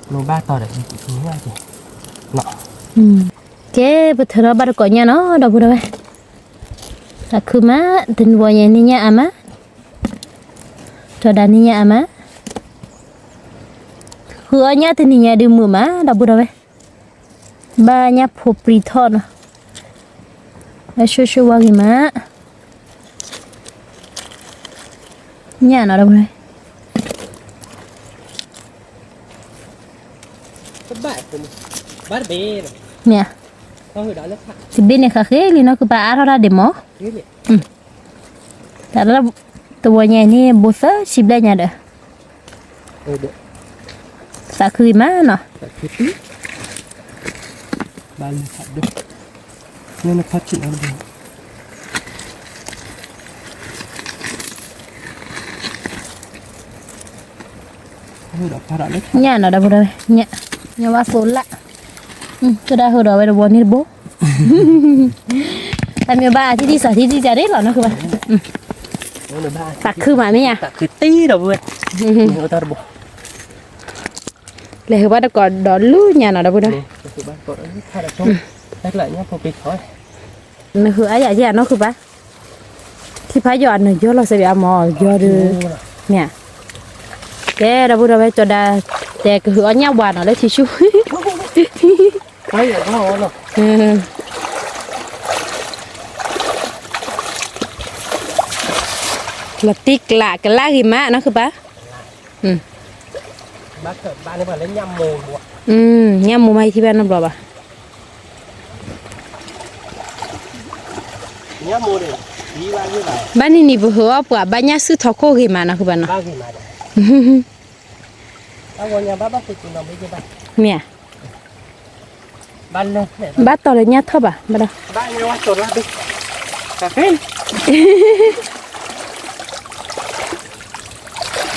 မ့ၢ်ဘၣ်တီၤဒီး, ကဲ ပထၢထီၣ်ဘၣ်တကိးညၣ်နီၤ ဒီပုၢ်ဒီဝဲၢ်, သးခုမး, တနံၤညါန့ၢ်ညၣ်အါမး, ဒီးဒၣ်န့ၢ်ညၣ်အါမး, ဃုအီၣ်ညၣ်တနံၤညါဒုးမုာ်မး ဒီပုၢ်ဒီဝဲၢ်, ဘၣ်ညၣ်ဖိပြံထီၣ်နီၤ, ဘၣ်ဆိၣ်ဆိၣ်ဝါဂ့ၤမး, ညၣ်နီၤ ဒီပုၢ်ဒီဝဲၢ် မ့ၢ်, တဘ့ၣ်န့ၣ်ဃးဃ့လံနီၢ်ခုပၤ အါထီၣ်တၢ်ဒ့ၣ်မး, တၢ်လၢတဝီညါအံၤန့ၣ် ဘိသၢဆံဘျဲၣ်ညါဒီး, သးခုအံၤမးနီၤ, ညၣ်နီၤ ဒီပုၢ်ဒီဝဲၢ်, ညၣ်ဝါသိလၢ်, ကဒၣ်ဟၢဒီးဝဲတဝီန့ၣ်တဘိ, တၢ်မ့ၢ်ဘၣ်အထံထံစးထံထံစးဒ်လီၤနီၢ်ခုပၤ, သးခုမးမ့ၢ်ဧါ, သးခုတံၢ်ဒီပုၢ်ဝဲၢ်, လဲၤဟုးဘၣ်တကိးဒီးလူညါနီၤ ဒီပုၢ်ဒီဝဲၢ်, နဟုးအါယၤယဲၢ်နီၢ်ခုပၤ, ထံဖးယိာ်အနယီၢ်လီၤစဲးဘၣ်အမၤယီၢ်ဒီး, မ့ၢ်, ကဲ ဒီပုၢ်ဒီဝဲၢ် ကၠီၤဒၤ, တဲကဟုးအီၣ်ညၣ်ဝါနီၤလၢထံဆူၣ် လီၤတံၢ်ကျးကလၢ်ဂ့ၤမးနီၢ်ခုပၤ, ညၣ်မိၢ်မးဟံးထံဘၣ်နီတဘျီဘၣ်, ဘၣ်နံၤနံၤပဟုးအီၣ်ပှၤဘၣ်ညၣ်စုၣ်ထီခိၣ်ဂ့ၤမးနီၢ်ခုပၤနီၤ, မ့ၢ်ဧါ, ဘၣ်တီၤလၢညၣ်ထီၣ်ဘၣ်, ဘၣ်ဒီး,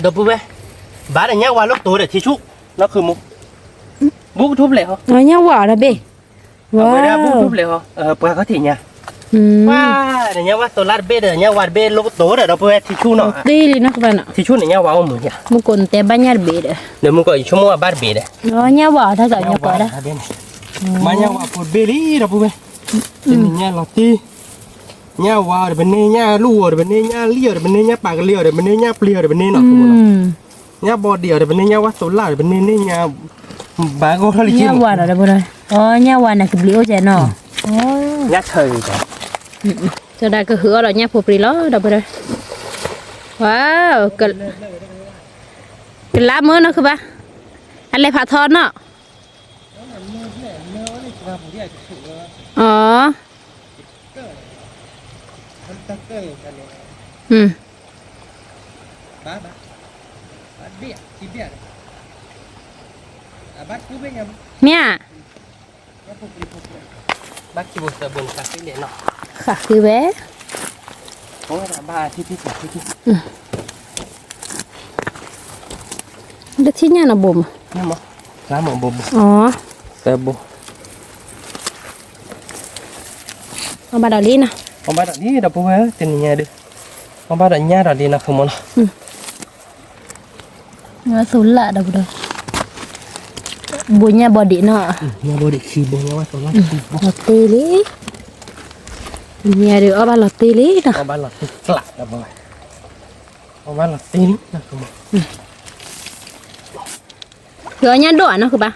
ဒီပုၢ်ဝဲၢ်, ဘၣ်ဒီးညၣ်ဝါလိၣ်တိၤဒီးထံဆူၣ်, နီၢ်ခုမိၢ်, ဘူးကထူၣ်ဖျဲးဟီ, ညၣ်ဝါအီၤတဘ့ၣ်, ဝါ, ဘူးကထူၣ်ဖျဲးဟီ, ပှၤခီၣ်ထံးညါ, ပှၤဒီးညၣ်ဝါသိလၢ်တဘ့ၣ်ဒီး ညၣ်ဝါတဘ့ၣ်လိၣ်ကတိၤဒီး ဒီပုၢ်ဝဲၢ် ထံဆူၣ်နီၤ, ထံဆူၣ်န့ၣ်ညၣ်ဝါအိၣ်မုာ်ယါ, မုၢ်ကိးနတဲဘၣ်ညၣ်တဘ့ၣ်ဒီး, ဒီးမုၢ်ကိးယဆိကမိၣ်အဘၣ်တဘ့ၣ်ဒီး, ညၣ်ဝါအီၤတၢ်ညၣ်ဝါ, မ့ၢ်ညၣ်ဝါဖိတဘ့ၣ်လံ ဒီပုၢ်ဝဲၢ်, တနံၤညါလီၤတံၢ်, ညၣ်ဝါအီၤဒီးပန့ၢ်, ညၣ်လူၢ်အီၤဒီးပန့ၢ်, ညၣ်လံၣ်အီၤဒီးပန့ၢ်, ညၣ်ပာ်ကလံအီၤဒီးပန့ၢ်, ညၣ်ပျ့ၤအီၤဒီးပန့ၢ်နီၤ, ညၣ်ဘီဒံးအီၤဒီးပန့ၢ်, ညၣ်ဝါသိလၢ်အီၤဒီးပန့ၢ်, န့ၢ်ညါ, ဘၣ်ဂီၢ်ထီၣ်လံ, ညၣ်ဝါနီၤ, ဒီပုၢ်ဝဲၢ်, ညၣ်ဝါန့ၣ်ကဘျံးအိၣ်ကဲနီၤ, ညၣ်ဆၢဂ့ၤကဲ, ကၠီၤဒၤကဟုးအီၣ်ဒီးညၣ်ဖိပြံလီၤ ဒီပုၢ်ဝဲၢ်, ဝါ, ကလါမၢနီၢ်ခုပၤ, အလဲၤဖးထီနီၤ, အ, မ့ၢ်ဧါ, ဃးဃ့ဝဲ, တထံၣ်ညၣ်နီၤဘိမး, အီၣ်ဘၣ်ဒီးလံနီၤ, အီၣ်ဘၣ်ဒီးလံ ဒီပုၢ်ဝဲၢ် တနံၤညါဒီး, အီၣ်ဘၣ်ဒီးညၣ်ဒီးလံနီၤ ခုမိၢ်နီၤ, ဝါသိလၢ်ဒီးပဒီး, ဘိညၣ်ဘီဒံးနီၤ, ညၣ်ဘီဒံးခံဘိ ညၣ်ဝါသိလၢ်ခံဘိ, တ့လံ, ညါဒီးအီၣ်ဘၣ်လီၤတ့ၢ်လံနီၤ, အီၣ်ဘၣ်လီၤတ့ၢ်, အီၣ်ဘၣ်လီၤတ့ၢ်လံနီၤ, ကညီဒိၣ်ဧါနီၤဃုဘၣ်,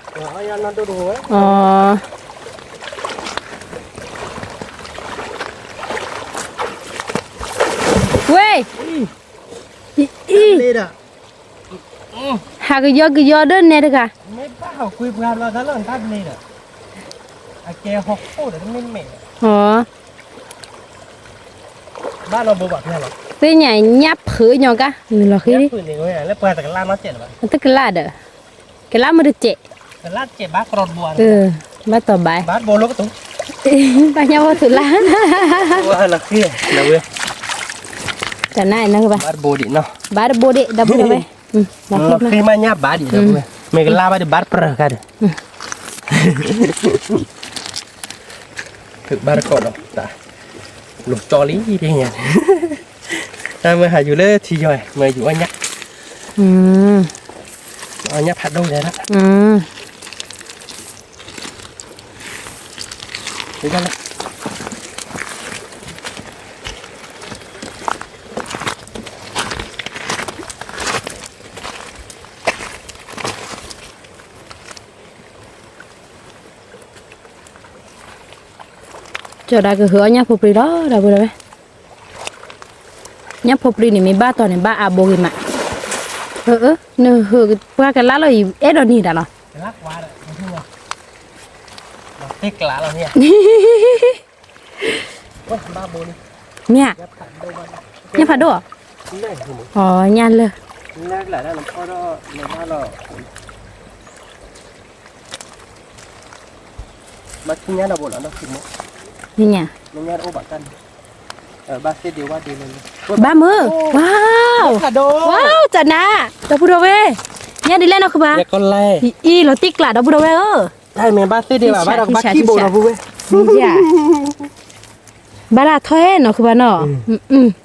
ဝဲ, အံၤ, ဟးကယီကယီဒီးနဲတဂၤ, သ့ၣ်ညါညၣ်ဖုးညီကါ, နုာ်လီၤဃ့, တကလးဒီး, ကလးမ့ၢ်တစဲး, ဘၣ်တီၤဘါ, ဘၣ်ညၣ်ဝီသူလါ, တနၤနီၤဘၣ်, ဘၣ်တဘိဒံးနီၤ, ဘၣ်တဘိဒံး ဒီပုၢ်ဒီဝဲၢ်, ဘၣ်တဘိဒံး, မ့ၢ်ကလါဘၣ်ဒီးဘၣ်တပြၢၤကါဒီး ဘၣ်တကိးဒီးတၢ်လိၤကၠီလံ, တၢ်မ့ၢ်ဟးယူၤလၢထံယီၤ, မ့ၢ်ယူၤအီၣ်ညၣ်, အီၣ်ညၣ်ဖးဒိၣ်လဲၣ်, ကၠီၤဒၣ်ကဟုးအီၣ်ညၣ်ဖိပြံလီၤ ဒီပုၢ်ဒီဝဲၢ်, ညၣ်ဖိပြံန့ၣ်မ့ၢ်ဘၣ်တီၤန့ၣ် ဘၣ်အါဘိဂ့ၤမး, နဟုးပှၤကလါလီၤအံၤ အဲၣ်ဒိးနံၤတၢ်လီၤ, မ့ၢ်ဧါ, ညၣ်ဖးဒိၣ်ဧါ, ညၣ်လၢ, မ့ၢ်ညါ, ဘၣ်မုာ်, ဝါ, ဝါ, တနၤ, ဒီပုၢ်ဒီဝဲၢ်, ညၣ်ဒ်လဲၣ်နီၤဃုဘၣ်, အံၤ လီၤတံၢ်ကျးဒီပုၢ်ဒီဝဲၢ်ဧၢ, တၢ်မ့ၢ်ဘၣ်သ့ၣ်ဒံးဘၣ် ဘၣ်ဒီးကဘၣ်ခံဘိဒီပုၢ်ဝဲၢ်, ဘၣ်လၢအထီၣ်ဟဲနီၤဃုဘၣ်နီၤ,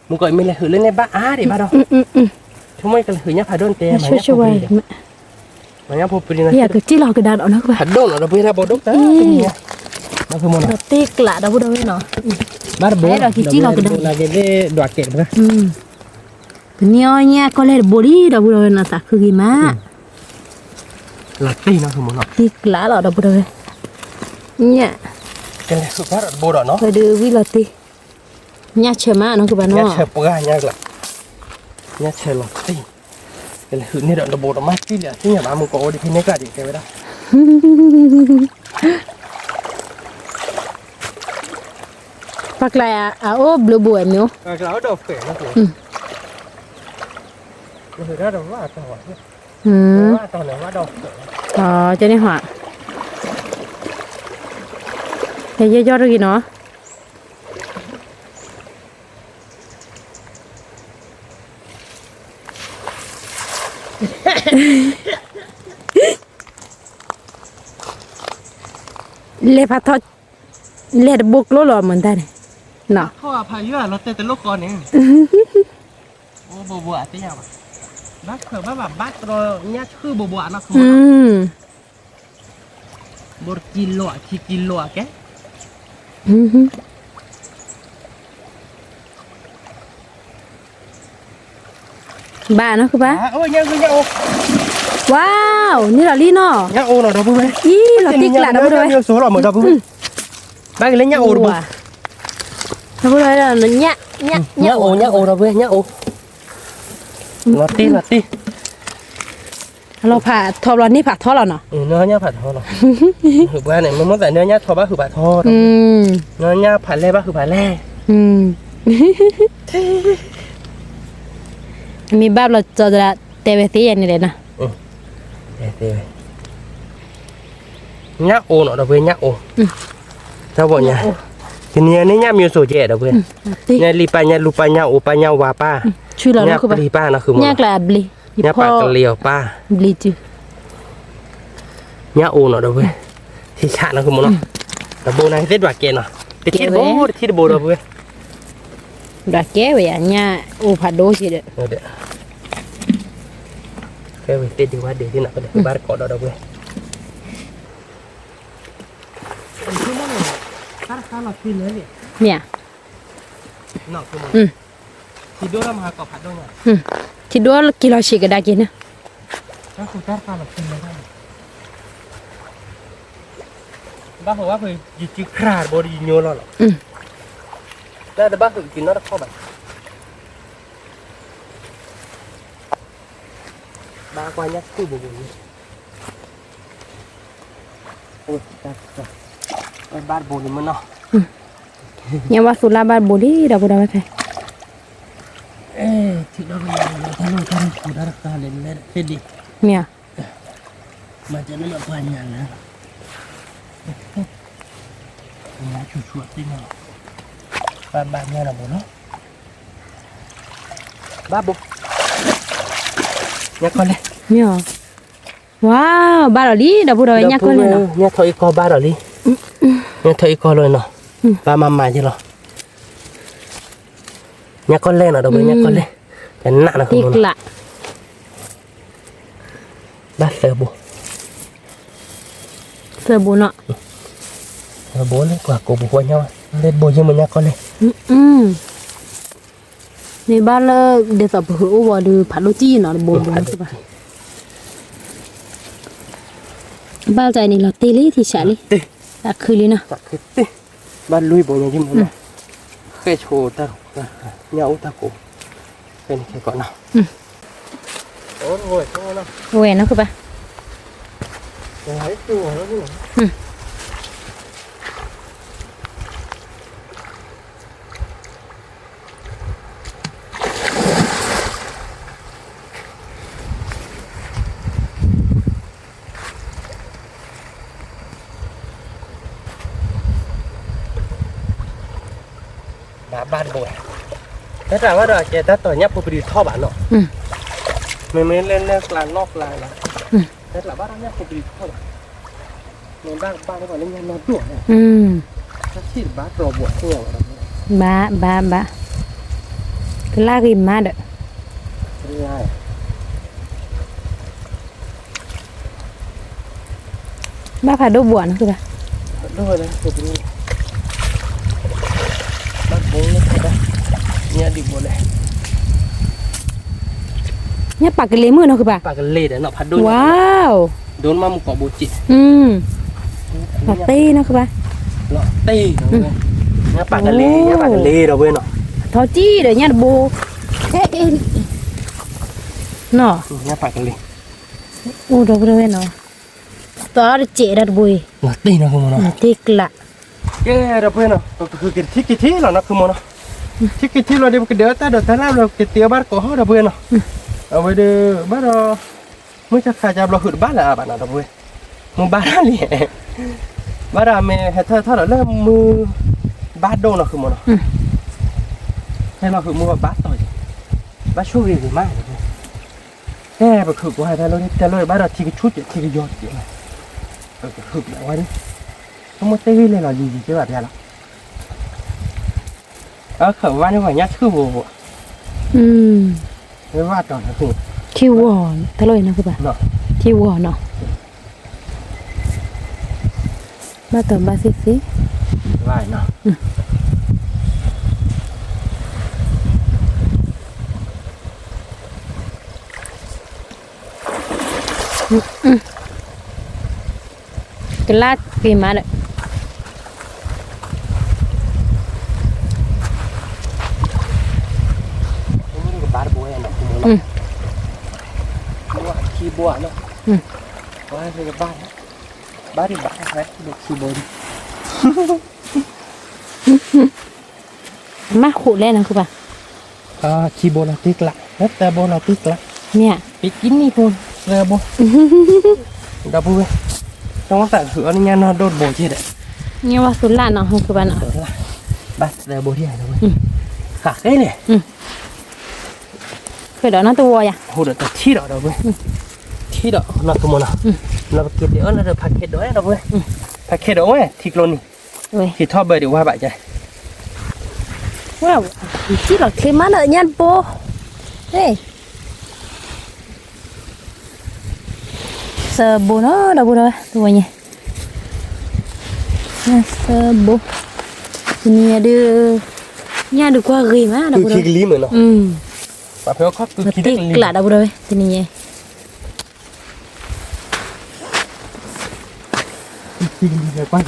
မုၢ်ကီၢ်အံၤမ့ၢ်လဲၤဟုးလၢန့ၣ်ဘၣ်အါဒံးဘၣ်ဒီး, ဆိကမိၣ်ကလဲၤဟုးညၣ်ဖးဒိၣ်တဲ, မ့ၢ်ညၣ်ဖိပြံ, မ့ၢ်ညၣ်ဖိပြံန့ၣ်, ကက့ၢ်လီၤကဒါဒီးနီၤဃုဘၣ်, ဖးဒိၣ်နီၤ ဒီပုၢ်ဝဲၢ် တၢ်ဘိဒိၣ်တၢ်, လီၤတံၢ်ကျးဒီပုၢ်ဒီဝဲၢ်နီၤ, ဘၣ်တဘိဒီးကက့ၢ်လီၤကဒါ, ဒွးကဲးတဘၣ် ပနံၤအီၣ်ညၣ်ကီၢ်လဲၢ်တဘိလံ ဒီပုၢ်ဒီဝဲၢ်နီၤ သးခုဂ့ၤမး, လီၤတံၢ်နီၤ, တံၢ်ကျးလီၤ ဒီပုၢ်ဒီဝဲၢ်, ညၣ်, ကလဲၤဟုးဘၣ်ဒီးတဘိဒီးနီၤ, ဝဲဒုးဝံၤလီၤတံၢ်, ညၣ်ဆၢမးနီၤ ကဘၣ်နီၤ, ညၣ်ဆၢပှၢ်ညၣ်ကျး, ညၣ်ဆၢလီၤတံၢ်, ကလဲၤဟုးန့ၢ်ဒီးတဘိဒီးမၤတံၢ်လံ သ့ၣ်ညါဘၣ် မုၢ်ကီၢ်အိၣ်ဒံးဖဲန့ၣ်ကျါဒံး တဲဝဲဒၣ် ပှၤကျါအအိၣ်ဘျုးဘိဝဲမ့ၢ်အိၣ်, ကဲန့ၣ်ဟီ, ယဲယီၢ်တဂ့ၤနီၤ, လဲၤဖးထီ, လဲၤတဘိကျိလီၤမတၤန့ၣ်, ဖးယွၤလီၤတဲာ်တလိၣ်ဃီန့ၣ်, ဘိဘိအသ့ၣ်ညါဘၣ်, ဘၣ်ခၢၣ်ဘၣ်ဘၣ်ဘၣ်တြီညါဆှုၣ်ဘိဘိအနီၢ်ခိ, ဘိတကံလိာ်အခံကံလိာ်အကဲ ဘၣ်နီၤ ကဘၣ်, ဝါ, န့ၢ်လီၤလံနီၤ, အံၤလီၤတံၢ်ကျးဒီပုၢ်ဒီဝဲၢ်, ဘၣ်က့ၤလၢညၣ်အိၣ်တဘိ, ညၣ်အိၣ် ညၣ်အိၣ်ဒီပုၢ်ဝဲၢ် ညၣ်အိၣ်, လီၤတံၢ်လီၤတံၢ် လီၤဖးထီလီၤ န့ၢ်ဖးထီလီၤနီၤ, ညၣ်ဖးထီလီၤ, ဟုးပှၢ်န့ၣ် မ့ၢ်မိၣ်သးန့ၢ်ညၣ်ထီဘၣ်ဟုးဖးထီ, ညၣ်ဖးလဲၢ်ဘၣ်ဟုးဖးလဲၢ်, မ့ၢ်ဘၣ်ဘျီကၠီသရၣ်တဲဝဲသ့ယဲန့ၣ်လဲၣ်နီၤ, ညၣ်အိၣ်နီၤ ဒီပုၢ်ဝဲၢ် ညၣ်အိၣ်, တၢ်ဘီၣ်ညါ, ကနံၤအံၤန့ၣ်ညၣ်မံၤစိၤကဲဒီပုၢ်ဝဲၢ်, ညၣ်လံၢ်ပၢ် ညၣ်လူၢ်ပၢ် ညၣ်အိၣ်ပၢ် ညၣ်ဝါပၢ်, ညၣ်ပျံၤပၢ်နီၤ ဃုမီၤ, ညၣ်ပာ်ကလံၤအီၤပၢ်, ညၣ်အိၣ်နီၤ ဒီပုၢ်ဝဲၢ်, ထံဆးနီၤ ဃုမီၤနီၤ, တဘိန့ၣ်သ့ၣ်ဒွးကဲနီၤ, တထံၣ်တဘိ တထံၣ်တဘိ ဒီပုၢ်ဝဲၢ်, ဒွးကဲဝဲယၤ ညၣ်အိၣ်ဖးဒိၣ်က့ဒီး ဖဲဝဲသ့ၣ်ဒုးဝဲဒုးသ့ၣ်နီၤ ပဘၣ်တကိးဒီး ဒီပုၢ်ဝဲၢ်, မ့ၢ်ဧါ, ထံဒိၣ်က့ၤလီၤဆံးကဒါက့ၤန့ၣ်, ဘၣ်ဃုာ်ဘၣ်ဃုာ် ယစုခရၣ်တဘိဒီးယညိလီၤလီၤ, တၢ်တဘၣ်ဃုာ်က့ၤနီတခီဘၣ်, ဘၣ်ကွၢ်ညၣ်ဆူၣ်ဘိဘိန့ၣ်, ဘၣ်တဘိလံမနီၤ, ညၣ်ဘၣ်သူလၢ်ဘၣ်တဘိလံ ဒီပုၢ်ဒီဝဲၢ်ခဲ, ထံဒိၣ်က့ၤလီၤဆံးကဒါက့ၤန့ၣ်, မ့ၢ် မၤကဲန့ၣ်မၤပှၤညါလၢ, ညါဆူၣ်ဆူၣ်အသ့ၣ်ညါလီၤ, ဘၣ်ဘၣ်ညါဒီးဘိနီၤ, ဘၣ်ဘိ, ညၣ်ကီၢ်လဲၢ်, မ့ၢ်, ဝါ, ဘၣ်ဒီးလံ ဒီပုၢ်ဒီဝဲၢ် ညၣ်ကီၢ်လဲၢ်နီၤ, ညၣ်ထီၣ်အံၤကီၢ်ဘၣ်ဒီးလံ, ညၣ်ထီၣ်အံၤကီၢ်လီၤနီၤ, ဘၣ်မၤမၤက့ၤလီၤ, ညၣ်ကီၢ်လဲၢ်နီၤ ဒီပုၢ်ဝဲၢ် ညၣ်ကီၢ်လဲၢ်, ကနၣ်နီၤ, ဘၣ်သၢဘိ, သၢဘိနီၤ, သၢဘိလၢပှၤကိးပူၤဃီညါ, လၢဘိယ့ၢ်မ့ၢ်ညၣ်ကီၢ်လဲၢ်, မ့ၢ်ဘၣ်လၢ ဒ်သိးပဟုးအိၣ်ဝဲဒီး ဖးဒိၣ်တံၢ်နီၤ တဘိဘိနီၤ, ဘၣ်တၢ်န့ၣ်လီၤတ့ၢ်လံ ထံဆးလံ, တၢ်ခုလံနီၤ, ဘၣ်လွံၢ်ဘိညါယ့ၢ်မ့ၢ်နီၤ, ဃဲၣ်ဆိတၢ်, ညၣ်အိၣ်တၢ်ကိး, ဖဲန့ၣ်ခဲကိးနီၤ, ဝဲနီၤ ဃုဘၣ် ဘၣ်ဘၣ်တဘိ, တၢ်တၢ်ဘၣ်ဒီး ကဲတၢ်တီၤညၣ်ဖိပဒံထီၣ်ဘၣ်နီၤ, မ့မ့ၢ်လၢလၢကျါနီၢ်ကျါလီၤ, တၢ်တၢ်ဘၣ်ဒီးညၣ်ဖိပဒံထီၣ်ဘၣ်, မ့ၢ်ဘၣ်ဘၣ်လၢပှၤလၢညၣ်နီၢ်ဒိၣ်န့ၣ်, တၢ်ထံၣ်တဘၣ်တီၤဘိးသ့ၣ်ညါဘၣ်ဒီး, ဘၣ်ဘၣ်ဘၣ်, ကလၢဂ့ၤမးဒီး ဘၣ်ဖးဒိၣ်ဘိးနီၤ ဃုဘၣ်, ညၣ်ပာ်ကလ့ၤမုၣ်နီၤ ဃုဘၣ်, ဝါ, ဒိၣ်မးမုၣ်ကိးဘိက့ၣ်, လီၤတ့ၢ်နီၤ ဃုဘၣ်, လီၤတ့ၢ်, ညၣ်ပာ်ကလ့ၤ ညၣ်ပာ်ကလ့ၤဒီးဝဲနီၤ, ထီၣ်တံၢ်ဒီးညၣ်တဘိ, နီၤ, ညၣ်ပာ်ကလ့ၤ, အိၣ်ဒီပုၢ်ဒီဝဲၢ်နီၤ, သီတစဲးဒီးတဘိအံၤ, လီၤတ့ၢ်နီၤ ဃုမ့ၢ်နီၤ, လီၤတ့ၢ်ကျး, ကဲဒီပုၢ်ဝဲၢ်နီၤ ပကဃုက့ၤထံက့ၤထံလီၤနီၤ ဃုမ့ၢ်နီၤ, ထံက့ၤထံလီၤဒီး ပကဒဲးအီၣ်တၢ်ဒီးတၢ်လၢ်ဘျီ ပကတ့အီၣ်ဘၣ်တကိးဟီၣ်ဒီပုၢ်ဝဲၢ်နီၤ, အဝဲဒီး ဘၣ်ဒီး မုၢ်ဆါခါကၢဘျီ ဃုာ်တဘၣ်လၢၤအါဘၣ်နီၤ ဒီပုၢ်ဝဲၢ်, မုၢ်ဘၣ်လံ, ဘၣ်ဒီးအမ့ၢ်ဟဲထီၣ်ထီၣ်ဒီးလၢမုၢ်ဘၣ်ဒိၣ်နီၤ ဃုမ့ၢ်နီၤ, ဟဲလီၤဃုာ်မုၢ်ဘၣ်တီၤ, ဘၣ်ဆိၣ်ဂ့ၤဂ့ၤမး, ဟဲပခုးကွၢ်ဟဲတၢ်လီၢ်တၢ်လီၢ်ဘၣ်ဒီးထံကဆူၣ်ကဲးထံကယီၤကဲး, ပခုးကွၢ်ဝဲန့ၣ်, ဆိကမိၣ်တ့ၢ်ဂ့ၤလဲၤလီၤလံၤလံၤကဲဘၣ်ပျါလီၤ, အခၢးဝါန့ၣ်ပှၤညၣ်ဆူၣ်ဘိ, ဝဲဘၣ်တီၤ, ထံဝီၤ, တၢ်လီၢ်အံၤနီၤ ဃုဘၣ်, ထံဝီၤနီၤ, ဘၣ်တီၤဘၣ်သ့ၣ်သ့ၣ်, ကလၢ်က့ၤမးဒီး, ဘၣ်တဘိနီၤ, ခံဘိနီၤ, ဘၣ်တဘိ, ခံဘိ, မ့ၢ်ဃိးလဲၣ်နီၤ ဃုဘၣ်, ခံဘိလီၤတ့ၢ်ကျး, သၢဘိလီၤတ့ၢ်ကျး, မ့ၢ်ဧါ, ပကံနံၣ်ဖိသၢဘိ, ဒီပုၢ်ဝဲၢ်, တၢ်သးခုအီၤန့ၣ်ညၣ်နီၢ်ဒိၣ်တဘိက့ၢ်ဒီး, ညၣ်ဝါသူလၢ်နီၤ ဃုဘၣ်နီၤ, ဘၣ်သၢဘိဒံးဧါ ဒီပုၢ်ဝဲၢ်, ဃးဃဲလဲၣ် ဃဲဒီးနီတဝီယၤ, ဟိဒီးတထံၣ်ဒီး ဒီပုၢ်ဝဲၢ်, ထံၣ်ဒီးနီၢ်ကမီၤနီၤ, နီၢ်ပက့ၤဒဲးအီၣ်လၢဒီးဖးခဲဒီး ဒီပုၢ်ဝဲၢ်, ဖးခဲဒီးဝဲ ထံကျိနံၤ, ဟ့ၣ်ထီၣ်ဘၢဒံးဝါဘၣ်ကဲ, ဝဲ, ထံၣ်လီၤချ့မးနီၤ ညၣ်တဘိ, သၢဘိနီၤ ဒီပုၢ်ဝဲၢ်, တဝီညါ သၢဘိ, တနံၤညါဒုး, ညၣ်ဒုးကွၢ်ဂ့ၤမး ဒီပုၢ်ဒီဝဲၢ်, ပှၤဖဲခီၣ်သူခံတကလံၤကျး ဒီပုၢ်ဒီဝဲၢ် တနံၤညါ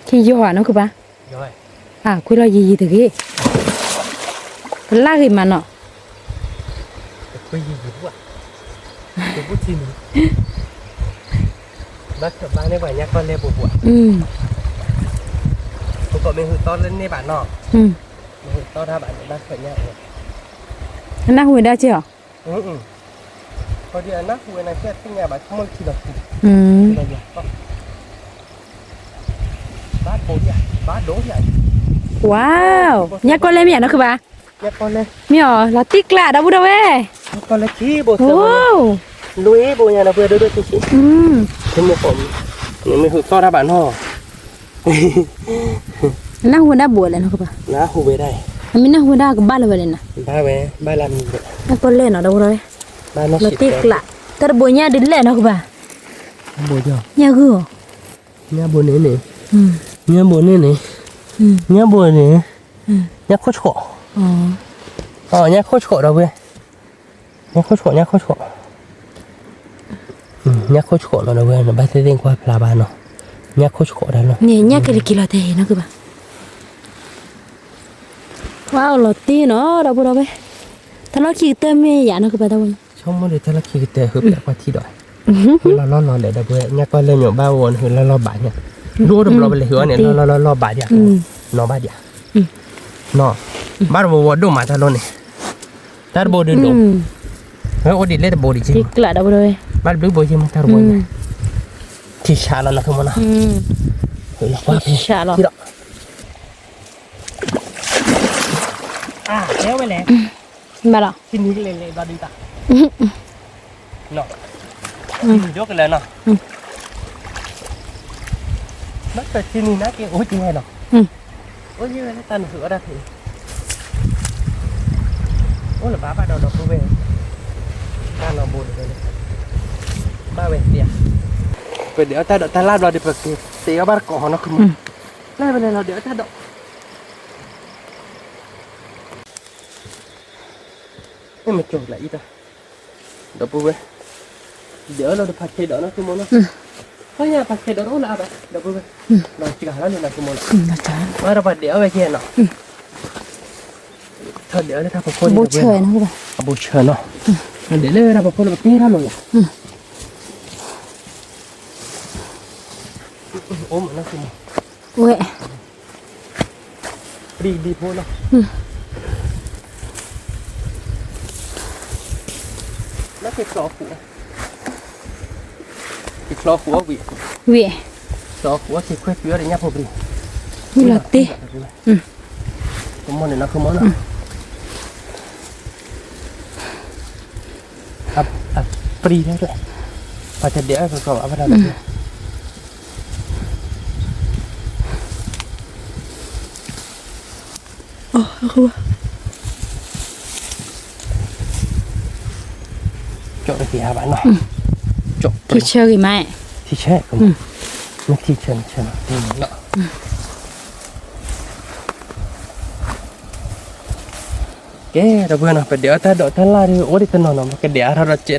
ထံယီၤဧါ နီၢ်ခုၣ်ပၢ်, အခွ့လီၤယံာ်ယံာ်တဂ့ၤ, ပလၢ်ဂ့ၤမးနီၤ, ဘၣ်ထီၣ်ဘၣ်န့ၢ်ပှၤညၣ်ကီၢ်လဲၢ်ပူၤပူၤ, ပကီၢ်မ့ၢ်ဟုးသီလၢန့ၢ်ဘၣ်နီၤ, မ့ၢ်ဟုးသီတၢ်ဘၣ်န့ၣ် ဘၣ်ထီၣ်ညၣ်အီၤ, အနၢ်ဟူဝဲဒၣ်က့ၢ်အီၤ အနၢ်ဟူဝဲန့ၣ် ကဲသ့ၣ်ညါဘၣ် ဆိကမိၣ်ထံလီၤပူၤ, ဘၣ်ဒိယၤ, ဘၣ်ဒိယၤ, ဝါ, ညၣ်ကီၢ်လဲၢ်မ့ၢ်ဧါ နီၢ်ခုၣ်ပၢ်, မ့ၢ်အီၤ လီၤတံၢ်ကျး ဒီပုၢ်ဒီဝဲၢ်, အိၣ်, လွံၢ်ဘိညါဒီပုၢ်ဝဲၢ် ဒိၣ်ဒိၣ်ဆံးဆံး, မ့ၢ်ဟုးသီတၢ်ဘၣ်နီၤ အနၢ်ဟူဝဲဒၣ်ဘိလဲၣ် နီၢ်ခုၣ်ပၢ်, နၢ်ဟူဝဲဒၣ်, အမ့ၢ်နၢ်ဟူဝဲဒၣ်ကဘၣ်လၢၤဝဲလဲၣ်နီၤ, ဘၣ်ဝဲ, ဘၣ်လၢမံၤဝဲ, ညၣ်ကီၢ်လဲၢ်နီၤ ဒီပုၢ်ဒီဝဲၢ်, လီၤတံၢ်ကျး, တၢ်တဘိညၣ်ဒုးလဲၣ် နီၢ်ခုၣ်ပၢ်, ညၣ်ဂုၢ်ဧါ, ညၣ်ဘိန့ၣ်န့ၣ်, ညၣ်ဘိန့ၣ်န့ၣ်, ညၣ်ဘိန့ၣ်, ညၣ်ခိၣ်ဆှီး, ညၣ်ခိၣ်ဆှီး ဒီပုၢ်ဝဲၢ်, ညၣ်ခိၣ်ဆှီး ညၣ်ခိၣ်ဆှီး, ညၣ်ခိၣ်ဆှီးနီၤ ဒီပုၢ်ဝဲၢ် နဘၣ်သ့ၣ်သ့ၣ်ကွၢ်ဖျါဘၣ်နီၤ, ညၣ်ခိၣ်ဆှီးတၢ်လီၤ, ညၣ်ကဲတက့ၤလီၤတဲာ် နီၢ်ခုၣ်ပၢ်, ဝါအီၤလီၤတံၢ်နီၤ ဒီပုၢ်ဒီဝဲၢ်, တၢ်လီၢ်ခံကတၢၢ်မ့ၢ်ယၤ နီၢ်ခုၣ်ပၢ် တၢ်ဝဲ, ဆိကမိၣ်ဒီးတၢ်လီၢ်ခံကတၢၢ် ဟုးပျဲၢ်ကွၢ်ထံဒီး, လီၤလီၢ်လီၤလဲၣ် ဒီပုၢ်ဝဲၢ် ညၣ်ကီၢ်လဲၢ်မ့ၢ်ဘၣ်အိၣ်န့ၣ် ဟုးလီၢ်လီၢ်ဘးညါ, ဒိၣ်တဘျီပလဲၤဟုးအီၤန့ၣ် လီၤလီၢ်လီၢ်လီၢ်ဘးဒံး, နီၤဘၣ်ဒံး, နီၤ, ဘၣ်တဘိဝဲဒိၣ်မးတၢ်လီၢ်န့ၣ်, တၢ်တဘိဒုးဒိၣ်, ဝဲအိၣ်ဒံးလၢတဘိဒံးက့, ဘၣ်တဘျုးဘိက့မး တၢ်တဘိညါ, ထံဆးလီၤ နီၢ်ခုၣ်မၢ်နီၤ, ထံဆးလီၤ, ဘၣ်လီၤ, ထံနံၤကလဲၤလဲၤဘျီဒုးတၢ်, ထံနံၤဒိၣ်ကလဲၤနီၤ, ဘၣ်ဆၣ်ထံနံၤနာ်က့အိၣ်က့ဝဲနီၤ, အိၣ်က့ဝဲလၢတၢ်နုာ်ဃုာ်အီၣ်တၢ်ဖံး, အိၣ်လၢဘၣ်ဘၣ်ဒီး ဒီပုၢ်ဝဲၢ်, တၢ်လီၤဘိတဝဲန့ၣ်, ဘၣ်ဝဲသ့ဧါ, ပဒဲးအီၣ်တၢ်ဒိးတၢ်လၢ်ဘျီဒီး ပကတဲအီၣ်ဘၣ်တကိးဟီ နီၢ်ခုၣ်မၢ်, လၢပလဲၤလီၤဒဲးအီၣ်တၢ်ဒိး မ့ၢ်ကၠီၤလၢအံၤတၢ်, ဒီပုၢ်ဝဲၢ်, ဒဲးအီၣ်လီၤဒီးဖးခဲဒီး နီၢ်ခုၣ်မၢ်နီၤ, ဟီၣ်ညါဖးခဲဒီးတအိၣ်လၢအဘၣ် ဒီပုၢ်ဝဲၢ်, ဒီးစှၤလီၤန့ၣ် နီၢ်ခုၣ်မၢ်နီၤ, ဘၣ်ဒီးပှၤဒဲးအီၣ်ဝဲကဲနီၤ, ထီၣ်ဒဲးအီၣ်လၢတၢ်ဖီခိၣ်န့ၣ်, အဘိဆၢနီၤ, ဒဲးလၢတၢ်ဖီခိၣ်လၢပကဲထီၣ်လီၤယၤ, အိၣ်မၢ်နီၢ်ခုၣ်မၢ် ဝဲ, ပျံၤဒံဖိလီၤ, လၢက့ၤချီဃုာ်, က့ၤချီဃုာ်အီၣ်ဝံၤ, ဝံၤ, ချီဃုာ်အီၣ်က့ၤခွဲးပျံၤအီၣ်ဒီးညၣ်ဖိပျံၤ, ဝံၤလီၤတ့, ကမီၢ်န့ၣ်နီၤ ကမီၢ်နီၤ အပျံၤထဲလဲၣ်, ပှၤတဒဲးအီၣ်ကကီးဘၣ်ဘၣ်ဒီး, ကၠီၣ်တက့ၤဟးဘၣ်နီၤ, ကၠီၣ်, ထံဆၢဂ့ၤမး, ထံဆၢ, မ့ၢ်ထံဆၢန့ၣ်ဆၢနီၤ, ကဲ ဒီပုၢ်ဝဲၢ်နီၤ ပဒဲးအီၣ်တၢ်ဒိးတၢ်လၢ်ဒီး အိၣ်ဒံးတနီၤနီၤ ပကဒဲးအါထီၣ်ဒီးစဲး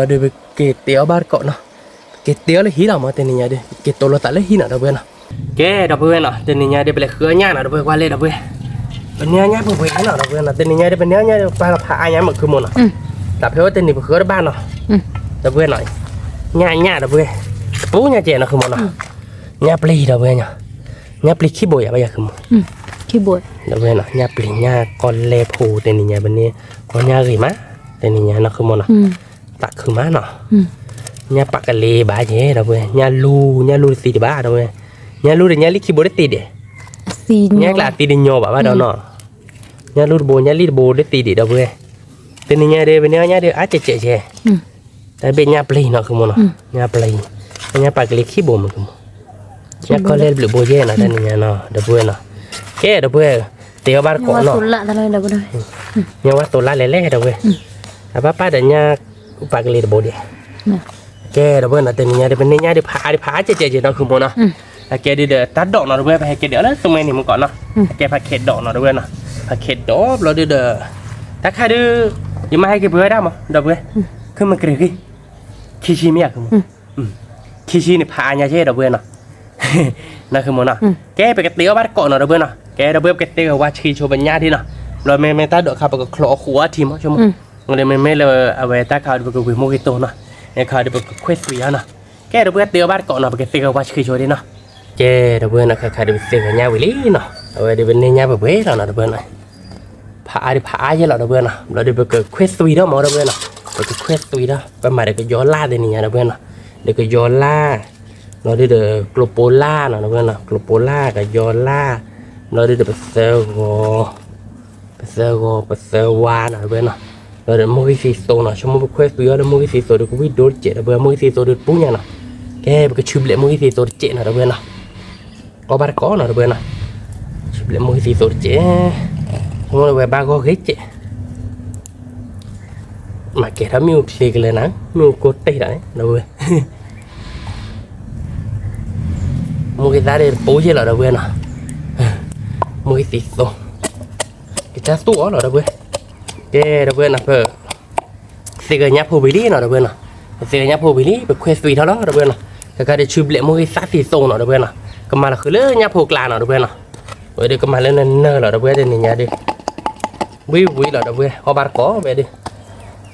ဒီး, ဘျီဒီးပက့ၤတဲအီၣ်ဘၣ်တကိးနီၤ, ပက့ၤတဲအီၣ်လၢဟံၣ်လီၤမး တနံၤညါဒီး က့ၤတိၢ်လိာ်သးလၢဟံၣ်နီၤ ဒီပုၢ်ဝဲၢ်နီၤ, ကဲ ဒီပုၢ်ဝဲၢ်နီၤ တနံၤညါဒီး ပလဲၤဃုအီၣ်ညၣ်နီၤ ဒီပုၢ်ဝဲၢ် ကွၢ်လဲၣ်ဒီပုၢ်ဝဲၢ်, ပန့ၢ်အီၣ်ညၣ်ပှဲၤပှဲၤနီၤ ဒီပုၢ်ဝဲၢ်နီၤ တနံၤညါဒီး ပန့ၢ်အီၣ်ညၣ်ဒီး ပာ်လီၤဖးအါညါမး ခုမိၢ်နီၤ, တၢ်ဖဲအံၤတနံၤပဃုအီၣ်တဘၣ်နီၤ, ဒီပုၢ်ဝဲၢ်နီၤ, ညၣ်ညၣ်ဒီပုၢ်ဝဲၢ်, တပူၤညါကဲနီၤ ခုမိၢ်နီၤ, ညၣ်ပျံၤဒီပုၢ်ဝဲၢ်နီၤ, ညၣ်ပျံၤခံဘိယၤဘၣ်ယၤ ခုမိၢ်, ဒီပုၢ်ဝဲၢ်နီၤ ညၣ်ပျံၤညၣ်ကီၢ်လဲၢ်ဖိ တနံၤညါပန့ၢ်အီၣ်ညၣ်ဂ့ၤမး, တနံၤညါနီၤ ခုမိၢ်နီၤ, သးခုမးနီၤ, ညၣ်ပာ်ကလ့ဘၣ်ယဲ ဒီပုၢ်ဝဲၢ် ညၣ်လူၤ ညၣ်လူၤတသံတဘၣ် ဒီပုၢ်ဝဲၢ်, ညၣ်လူၤဒီးညၣ်လံၣ်ခံဘိတသံဒဲး, ညၣ်ကျးသံတညီဘၣ်ဘၣ်ဒီးနီၤ, ညၣ်လူၢ်တဘိ ညၣ်လံၣ်တဘိဒ်သံဒံး ဒီပုၢ်ဝဲၢ်, တနံၤညါဒီး ပန့ၢ်အီၣ်ညၣ်ဒီး အါကဲးကဲးကဲး, တၢ်ဘ့ၣ်ညၣ်ပျံၤနီၤ ဃုမိၢ်နီၤ, ညၣ်ပျံၤ, ညၣ်ပာ်ကလံၤခံဘိမုၢ် ဃုမိၢ်, ညၣ်ကီၢ်လဲၢ်တဘျုးဘိယဲၢ်နီၤ တနံၤညါနီၤ ဒီပုၢ်ဝဲၢ်နီၤ, ကဲ ဒီပုၢ်ဝဲၢ်, တ့အီၣ်ဘၣ်တကိးနီၤ, ညၣ်ဝါသိးလၢ်လဲၣ်လဲၣ် ဒီပုၢ်ဝဲၢ်, အဘၣ်ပၢ်ဒီးညၣ်ပာ်ကလံၤတဘိဒံး ကဲ ဒီပုၢ်ဝဲၢ်နီၤ တနံၤညါဒီး ပန့ၢ်ညၣ်ဒီး ဖးအါဒီးဖးအါကဲးကဲးကဲးနီၤ ဃုမိၢ်နီၤ, အကဲဒ်ဒီး တၢ်ဒိးနီၤ ဒီပုၢ်ဝဲၢ် ပဟဲကဲဒ်အီၤလၢသမဲန့ၣ်မုၢ်ကီးနီၤ, အကဲဖးခဲးဒိးနီၤ ဒီပုၢ်ဝဲၢ်နီၤ, ဖးခဲးဒိးဘျီဒ်ဒီး, တၢ်ခါဒုး, ယမၤဟဲက့ၤပှဲၤဝဲဒၣ်မး ဒီပုၢ်ဝဲၢ်, ခုမ့ၢ်ကြ့ၤဂ့ၤ, ခံဆံမ့ၢ်ဧါ ခုမိၢ်, ခံဆံန့ၣ်ဖးအါညါကဲ ဒီပုၢ်ဝဲၢ်နီၤ နီၤ ဃုမိၢ်နီၤ, ကဲ ပကတ့အီၣ်ဘၣ်တကိးနီၤ ဒီပုၢ်ဝဲၢ်နီၤ, ကဲ ဒီပုၢ်ဝဲၢ် ပကသ့ဂဲၤဝါဆှံဆိပညၣ်ဒံးနီၤ, ဘျီမ့မ့ၢ်တၢ်ဒိးခါ ပကချီအီၤဃိးအထံမး ဆိမိၢ်, မ့မ့ၢ်လၢအဝဲတၢ်ခါဒီး ပကဝံၤမိၢ်ဂ့ၤသိနီၤ, အခါဒီး ပကခွဲသွံၣ်အီၤနီၤ, ကဲ ဒီပုၢ်ဝဲၢ် တ့အီၣ်ဘၣ်တကိးနီၤ ပကသ့ဂဲၤဝါဆှံဆိဒံးနီၤ, ကဲ ဒီပုၢ်ဝဲၢ်နီၤ ခါခါဒီး ပသ့ဂဲၤညၣ်ဝံၤလံနီၤ, အဝဲဒီး ပန့ၢ်ညၣ်ပှဲၤပှဲၤလီၤနီၤ ဒီပုၢ်ဝဲၢ်နီၤ ဖးအါဒီးဖးအါယဲၢ်လီၤ ဒီပုၢ်ဝဲၢ်နီၤ, ဘျီဒီး ပကခွဲသွံၣ်ထီၣ်မး ဒီပုၢ်ဝဲၢ်နီၤ, ပကခွဲသွံၣ်ထီၣ် ပမၤဒီးကယီၤလၢ်တနံၤညါ ဒီပုၢ်ဝဲၢ်နီၤ, ဒီးကယီၤလၢ်, ဘျီဒီး ကျိပိလၢ်နီၤ ဒီပုၢ်ဝဲၢ်နီၤ, ကျိပိလၢ် ကယီၤလၢ်, ဘျီဒီး ပသၢဂီၤ ပသၢဂီၤ ပသၢဝါနီၤ ဒီပုၢ်ဝဲၢ်နီၤ, ဘျီဒီး မိၢ်ဂံၢ်သံသိနီၤ, ဆိကမိၣ်ပခွဲသွံၣ်အီၤဒီး မိၢ်ဂံၢ်သံသိဒီး ကဝံၣ်ဒိတစဲး ဒီပုၢ်ဝဲၢ်, မိၢ်ဂံၢ်သံသိဒီး တပူၤညါနီၤ, ကဲ ပကဆူဘျဲးမိၢ်ဂံၢ်သံသိတစဲးနီၤ ဒီပုၢ်ဝဲၢ်နီၤ, အီၣ်ဘၣ်တကိးနီၤ ဒီပုၢ်ဝဲၢ်နီၤ, ဆူဘျဲးမိၢ်ဂံၢ်သံသိတစဲး, ဆိကမိၣ်လၢဝဲဘၣ်ဂီၢ်ဂ့ၤစဲး, မၤကဲၤထီၣ်မ့ၣ်အူချ့ကလၢနၤ, မ့ၣ်အူကိၢ်တ့ၢ်ဒၣ်န့ၣ် ဒီပုၢ်ဝဲၢ်, မိၢ်ဂံၢ်သၣ်ဒီးတပူၤယဲၢ်လီၤ ဒီပုၢ်ဝဲၢ်နီၤ, မိၢ်ဂံၢ်သံသိ, ကစၢ်သူၣ်အီၤလီၤ ဒီပုၢ်ဝဲၢ်, ကဲ ဒီပုၢ်ဝဲၢ်နီၤ ပ သ့ၣ်ကညၣ်ဖိဝံၤလံနီၤ ဒီပုၢ်ဝဲၢ်နီၤ, ပသ့ၣ်ကညၣ်ဖိဝံၤလံ ပခွဲသွံၣ်ထီၣ်လီၤ ဒီပုၢ်ဝဲၢ်နီၤ, ခဲခါဒီးဆူဘျဲးမိၢ်ဂံၢ်သၣ်သံသိနီၤ ဒီပုၢ်ဝဲၢ်နီၤ, ကမၤလီၤဃုာ်လၢညၣ်ဖိကျါနီၤ ဒီပုၢ်ဝဲၢ်နီၤ, ဝဲဒီးကမၤလၢနနၢၤလီၤ ဒီပုၢ်ဝဲၢ် တနံၤညါဒီး, ဝံၤဝံၤလီၤ ဒီပုၢ်ဝဲၢ် အီၣ်ဘၣ်တကိးဝဲဒီး,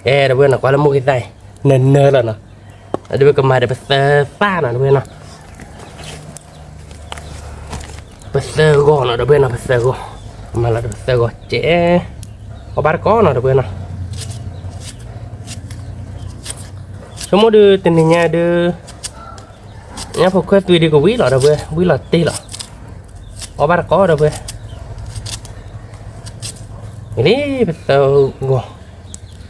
အဲ ဒီပုၢ်ဝဲၢ်နီၤ ကွၢ်လၢမိၢ်ဂံၢ်သၣ်အံၤ, နနၢၤလီၤနီၤ, ဒီးပကမၤဒီးပသၢသၣ်နီၤ ဒီပုၢ်ဝဲၢ်နီၤ ပသၢဂီၤနီၤ ဒီပုၢ်ဝဲၢ်နီၤ ပသၢဂီၤ, မၤလီၤဒီးပသၢဂီၤစဲး, အီၣ်ဘၣ်တကိးနီၤ ဒီပုၢ်ဝဲၢ်နီၤ, ဆိကမိၣ်ဒီးတနံၤညါဒီး, ညၣ်ဖိခွဲသွံၣ်ဒီးကဝံၤလီၤ ဒီပုၢ်ဝဲၢ် ဝံၤလီၤတ့ၢ်လီၤ, အီၣ်ဘၣ်တကိး ဒီပုၢ်ဝဲၢ်, လံ ပသၢဂီၤ, ပကမၤဒီးကျိပိလၢ်နီၤ ဒီပုၢ်ဝဲၢ်နီၤ, ကျိပိလၢ်, ကျိပိလၢ်, ပကဆှီလီၤတစဲးဖိ ဒီးပသၢဝါ ပသၢဝါဒီးပကပာ်တဘှံးလီၤကဲလီၤ ဒီပုၢ်ဝဲၢ်, ဆိ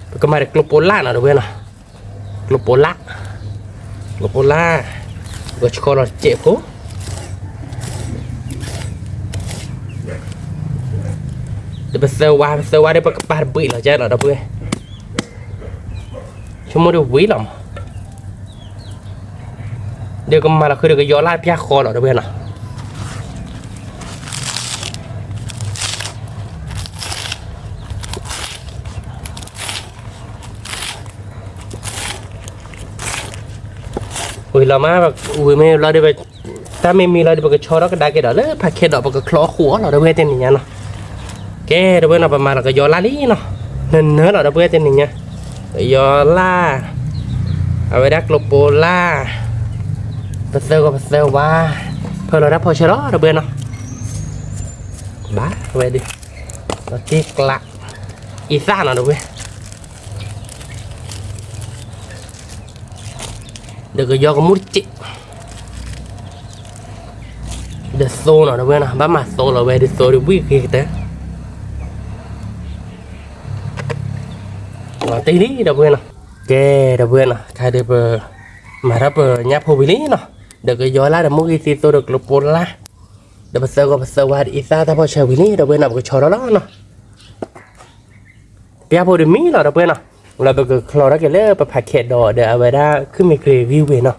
ကမိၣ်ဒီးဝံၤလီၤမး, ဒီးကမၤလီၤဃုာ်ဒီးကယီၤလၢ်ပျၢ်ဃီလီၤ ဒီပုၢ်ဝဲၢ်နီၤ. ဝံၤလီၤမး, ဝံၤမ့ၢ်ဘျီဒီး, တၢ်မ့ၢ်မံလီၤဒီး ပကဆီထီၣ်ကဒါက့ၤဒီးလၢဖးခဲဒီး ပကချီအဃိအီၤလီၤ ဒီပုၢ်ဝဲၢ် တနံၤညါနီၤ. ကဲ ဒီပုၢ်ဝဲၢ်နီၤ, ပမၤလီၤကယီၤလၢ်လံနီၤ, နၢၤနၢၤလီၤ ဒီပုၢ်ဝဲၢ် တနံၤညါ, ကယီၤလၢ်, အဝဲဒၣ်ကျိပိလၢ်, ပသၢဂီၤပသၢဝါ, ဖၢလီၤတၢ်ဖီၣ်ဆၢလီၤ ဒီပုၢ်ဝဲၢ်နီၤ. ဘၣ်ဝဲဒၣ်, လီၤတံၢ်ကျး, အံသၣ်နီၤ ဒီပုၢ်ဝဲၢ် ဒီးကယီကမူၣ်တစဲး, ဒီးသိနီၤ ဒီပုၢ်ဝဲၢ်နီၤ, ဘၣ်မၤသိလီၤဝဲဒၣ်သိဒီးဝံၣ်ဂ့ၤကတၢၢ်, လီၤတံၢ်လံ ဒီပုၢ်ဝဲၢ်နီၤ. ကဲ ဒီပုၢ်ဝဲၢ်နီၤ, ခဲဒီးပမၤထီၣ်ပညၣ်ဖိဝံၤလံနီၤ, ဒီးကယီၤလၢ်ဒီးမိၢ်ဂံၢ်သံသိဒီးကျိပိလၢ်, ဒီးပသၢဂီၤပသၢဝါဒီးအံသၣ်တၢ်ဖီၣ်ဆၢဝံၤလံ ဒီပုၢ်ဝဲၢ်နီၤ, ပကဆီထီၣ်လီၤနီၤ. ပျၢ်ဖိဒီးမံလီၤ ဒီပုၢ်ဝဲၢ်နီၤ, လၢပကချီထီၣ်က့ၤလၢပဖးခဲဒီး ဒီးအဝဲဒၣ်ခုမ့ၢ်ကြ့ၤဂံၢ်ဝ့ၤနီၤ.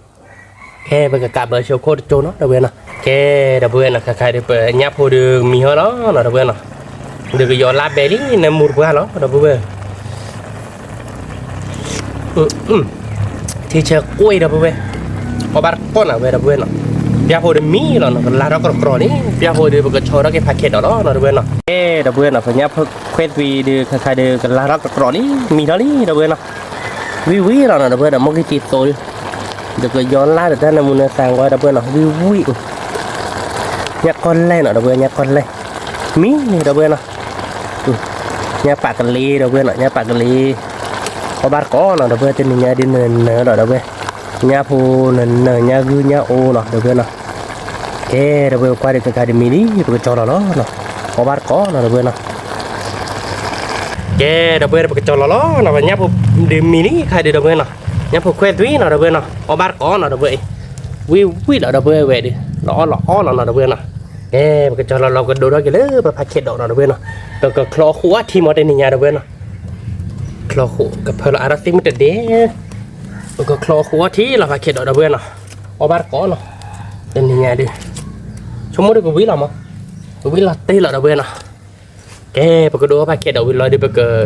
ခဲပကကးဘၢဆိခိၣ်တကၠိနီၤ ဒီပုၢ်ဝဲၢ်နီၤ. ကဲ ဒီပုၢ်ဝဲၢ်နီၤ, ခဲခါဒီးပညၣ်ဖိဒီးမံဟီလီၤနီၤ ဒီပုၢ်ဝဲၢ်နီၤ, ဒီးကယီၤလၢ်ဘဲလံ နၢမူတပှၢ်လီၤ ဒီပုၢ်ဝဲၢ် ထံဆၢကွံာ် ဒီပုၢ်ဝဲၢ်, အီၣ်ဘၣ်တကိးနီၤဝဲ ဒီပုၢ်ဝဲၢ်နီၤ. ပျၢ်ဖိဒီးမံလီၤနီၤ, ကလၢ်ထီၣ်ကြီကြီန့ၣ် ပျၢ်ဖိဒီးပကဆီထီၣ်က့ၤဖးခဲဒီးလီၤနီၤ ဒီပုၢ်ဝဲၢ်နီၤ. ကဲ ဒီပုၢ်ဝဲၢ်နီၤ, ပညၣ်ဖိခွဲသွံၣ်ဒီး ခဲခါဒီးကလၢ်ထီၣ်ကြီကြီန့ၣ် မံထီၣ်လံ ဒီပုၢ်ဝဲၢ်နီၤ. ဝံၣ်ဝံၣ်လီၤနီၤ ဒီပုၢ်ဝဲၢ်နီၤ, မိၢ်ဂံၢ်သံသိဒီး ဒီးကယီၤလၢ်ဒီးတၢ်နၢမူနၢသးကွၢ် ဒီပုၢ်ဝဲၢ်နီၤ, ဝံၣ်ဝံၣ်, ညၣ်ကီၢ်လဲၢ်နီၤ ဒီပုၢ်ဝဲၢ်, ညၣ်ကီၢ်လဲၢ်, မံန့ၣ် ဒီပုၢ်ဝဲၢ်နီၤ. ညၣ်ပာ်ကလံၤ ဒီပုၢ်ဝဲၢ်နီၤ, ညၣ်ပာ်ကလံၤ, အီၣ်ဘၣ်တကိးနီၤ ဒီပုၢ်ဝဲၢ်, တနံၤညါဒ်နၢၤနၢၤလီၤ ဒီပုၢ်ဝဲၢ်, ညၣ်ဖိနၢၤနၢၤ ညၣ်ဂုၢ်ညၣ်အိၣ်လီၤ ဒီပုၢ်ဝဲၢ်နီၤ. ကဲ ဒီပုၢ်ဝဲၢ် ပကွၢ်ဒီးခဲခါဒီးမံလံ ပကဆီလီၤလီၤနီၤ, အီၣ်ဘၣ်တကိးနီၤ ဒီပုၢ်ဝဲၢ်နီၤ. ကဲ ဒီပုၢ်ဝဲၢ် ပကကၠီၤလီၤလီၤနီၤ, ပညၣ်ဖိဒုးမံလံခါဒုး ဒီပုၢ်ဝဲၢ်နီၤ, ညၣ်ဖိခွဲၣ်သွံနီၤ ဒီပုၢ်ဝဲၢ်နီၤ, အီၣ်ဘၣ်တကိးနီၤ ဒီပုၢ်ဝဲၢ်အံၤ, ဝံၣ်ဝံၣ်လီၤ ဒီပုၢ်ဝဲၢ်ဝဲဒုး လီၤအီၣ်လီၤအီလီၤနီၤ ဒီပုၢ်ဝဲၢ်နီၤ. ကဲ ပကကၠီၤလီၤလီၤ ကဒိးထီၣ်က့ၤလၢပဖးခဲဒီးနီၤ ဒီပုၢ်ဝဲၢ်နီၤ, ပကချီအီၣ်ဃုာ်အီထံမီၤ တနံၤညါ ဒီပုၢ်ဝဲၢ်နီၤ, ချီဃုာ် ကဖၢလီၤအါထီၣ်သ့ၣ်မုၢ်တဒဲး, ပကချီအီၣ်ဃုာ်အီထံလီၤ ဖးခဲဒီး ဒီပုၢ်ဝဲၢ်နီၤ, အီၣ်ဘၣ်တကိးနီၤ, တနံၤညါဒုး ဆိကမိၣ်ဒုးကဝံၣ်လီၤမး, ကဝံၣ်လီၤတ့ၢ်လီၤ ဒီပုၢ်ဝဲၢ်နီၤ. ကဲ ပကဒိးဖးခဲဒီးဝံၤလီၤဒုး ပက ဒိးထီၣ်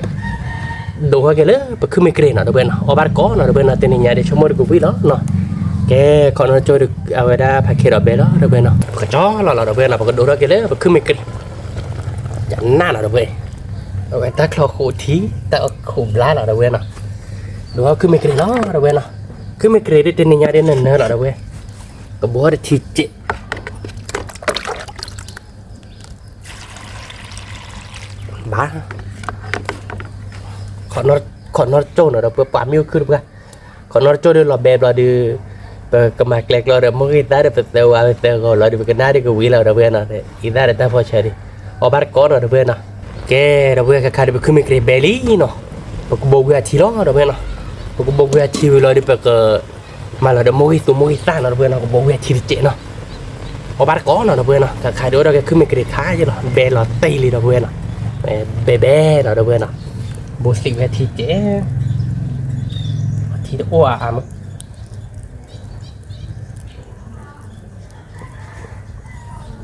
က့ၤလၢပခုၣ်မ့ၢ်ကြ့ၤနီၤ ဒီပုၢ်ဝဲၢ်နီၤ, အီၣ်ဘၣ်တကိးနီၤ ဒီပုၢ်ဝဲၢ်နီၤ, တနံၤညါဒုး ဆိကမိၣ်ဒုးကဝံၣ်လီၤနီၤ. ကဲ ခိးနီၣ်ကၠိဒုး အဝဲဒၣ်ဖးခဲဒီးဘဲလီၤ ဒီပုၢ်ဝဲၢ်နီၤ, ပကကၠီၤလီၤလီၤ ဒီပုၢ်ဝဲၢ်နီၤ, ပကဒိးထီၣ်က့ၤလၢပခုၣ်မ့ၢ်ကြ့ၤ ယနၢ်နီၤ ဒီပုၢ်ဝဲၢ်, အဝဲတၢ်ချီဃုာ်ထံ တၢ်အီၣ်ဃုာ်ဘျါလီၤ ဒီပုၢ်ဝဲၢ်နီၤ, ဒိးထီၣ်ခုၣ်မ့ၢ်ကြ့ၤလီၤ ဒီပုၢ်ဝဲၢ်နီၤ, ခုၣ်မ့ၢ်ကြ့ၤဒုး တနံၤညါဒုး နၢၤနၢၤလီၤ ဒီပုၢ်ဝဲၢ်, ကဘိထံစဲး ဘၣ် ခိးနီၣ်ကၠိနီၤ ဒီပုၢ်ဝဲၢ် ပှၤမ့ၢ်အိၣ်ခုၣ်တပှၢ်, ခိးနီၣ်ကၠိဒုး လီၤဘဲဘျီဒုး ပကမၤကျဲကျီဒီး မိၢ်ဂ့ၢ်သၣ်ဒီး ပသၢဝါ ပသၢဂီၤလီၤဒုး ပကနၣ်ဒုးကဝံၤလီၤ ဒီပုၢ်ဝဲၢ်နီၤ, အံသၣ်ဒီးတၢ်ဖီဆၢဒုး အီၣ်ဘၣ်တကိးနီၤ ဒီပုၢ်ဝဲၢ်နီၤ. ကဲ ဒီပုၢ်ဝဲၢ် ခဲခါဒုး ပခုၣ်မ့ၢ်ကြ့ၤဘဲလံနီၤ, ပကဘိကွံာ်အထံလီၤ ဒီပုၢ်ဝဲၢ်နီၤ, ပကဘိကွံာ်အထံဝံၤလီၤဒုး ပက မၤလီၤဒီးမိၢ်ဂံၢ်သူမိၢ်ဂံၢ်သၣ်နီၤ ဒီပုၢ်ဝဲၢ်နီၤ, ကဘိဝံၤအထံတစဲးနီၤ, အီၣ်ဘၣ်တကိးနီၤ ဒီပုၢ်ဝဲၢ်နီၤ, ကခါဒုးအိၣ်ဒီးက့ၤခုၣ်မ့ၢ်ကြ့ၤခါယဲလီၤ, ဘဲလီၤတ့ၢ်လံဒီပုၢ်ဝဲၢ်နီၤ, ဘဲဘဲနီၤ ဒီပုၢ်ဝဲၢ်နီၤ, ဘိသံးဝဲအထံတစဲး, အထံတအိၣ်အါအါမး,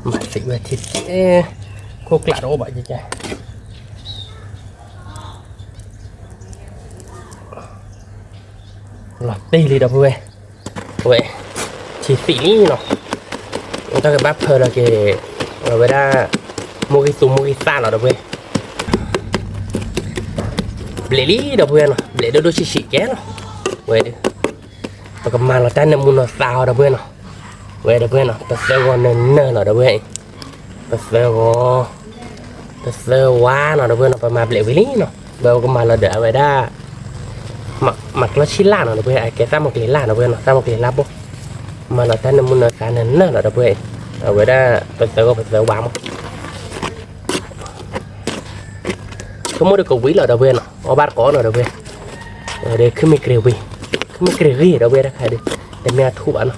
မၤသံးဝဲအထံတစဲး, ခိၣ်ကျးတအိၣ်ဘၣ်ကကဲ လီၤတ့ၢ်လံဒီပုၢ်ဝဲၢ်, ဝဲ, ထံသံးလံနီၤ, တၢ်ကဘၣ်ဖၢလီၤက့ၤ, အဝဲဒၣ်, မိၢ်ဂံၢ်သူမိၢ်ဂံၢ်သၣ်လီၤဒီပုၢ်ဝဲၢ်, ဘျဲးလံဒီပုၢ်ဝဲၢ်နီၤ, ဘျဲးဒိၣ်ဒိၣ်ဆံးဆံးကဲလီၤ, ဝဲဒုး, ပကမၤလီၤတၢ်နၢမူနီၤသးအီၤဒီပုၢ်ဝဲၢ်နီၤ, ဝဲဒီပုၢ်ဝဲၢ်နီၤ, ပသၢဂီၤနၢၤနၢၤလီၤဒီပုၢ်ဝဲၢ်အံၤ, ပသၢဂီၤ ပသၢဝါနီၤ ဒီပုၢ်ဝဲၢ်နီၤ, ပမၤဘျဲးဝံၤလံနီၤ, ဘၣ်ပကမၤလီၤဒီးအဝဲဒၣ်, မၤကျီဆံလၢ်နီၤ ဒီပုၢ်ဝဲၢ်, အကဲတၢ်မီၤကျ့ၤလၢ်နီၤ ဒီပုၢ်ဝဲၢ်နီၤ, တၢ်မီၤကျ့ၤလၢ်ဘိ, မၤလီၤတၢ်နၢမူနီၤသးနၢၤနၢၤလီၤ ဒီပုၢ်ဝဲၢ်အံၤ, အဝဲဒၣ်ပသၢဂီၤပသၢဝါမး ဆိကမိၣ်ဒီးကဝံၤလီၤဒီပုၢ်ဝဲၢ်နီၤ, အီၣ်ဘၣ်တကိးနီၤ ဒီပုၢ်ဝဲၢ်, ဒီးခုၣ်မ့ၢ်ကြ့ၤဝံၤ, ခုၣ်မ့ၢ်ကြ့ၤဂ့ၤဒီပုၢ်ဝဲၢ်တခါဒီး, တမ့ၢ်အထူၣ်ဘၣ်နီၤ,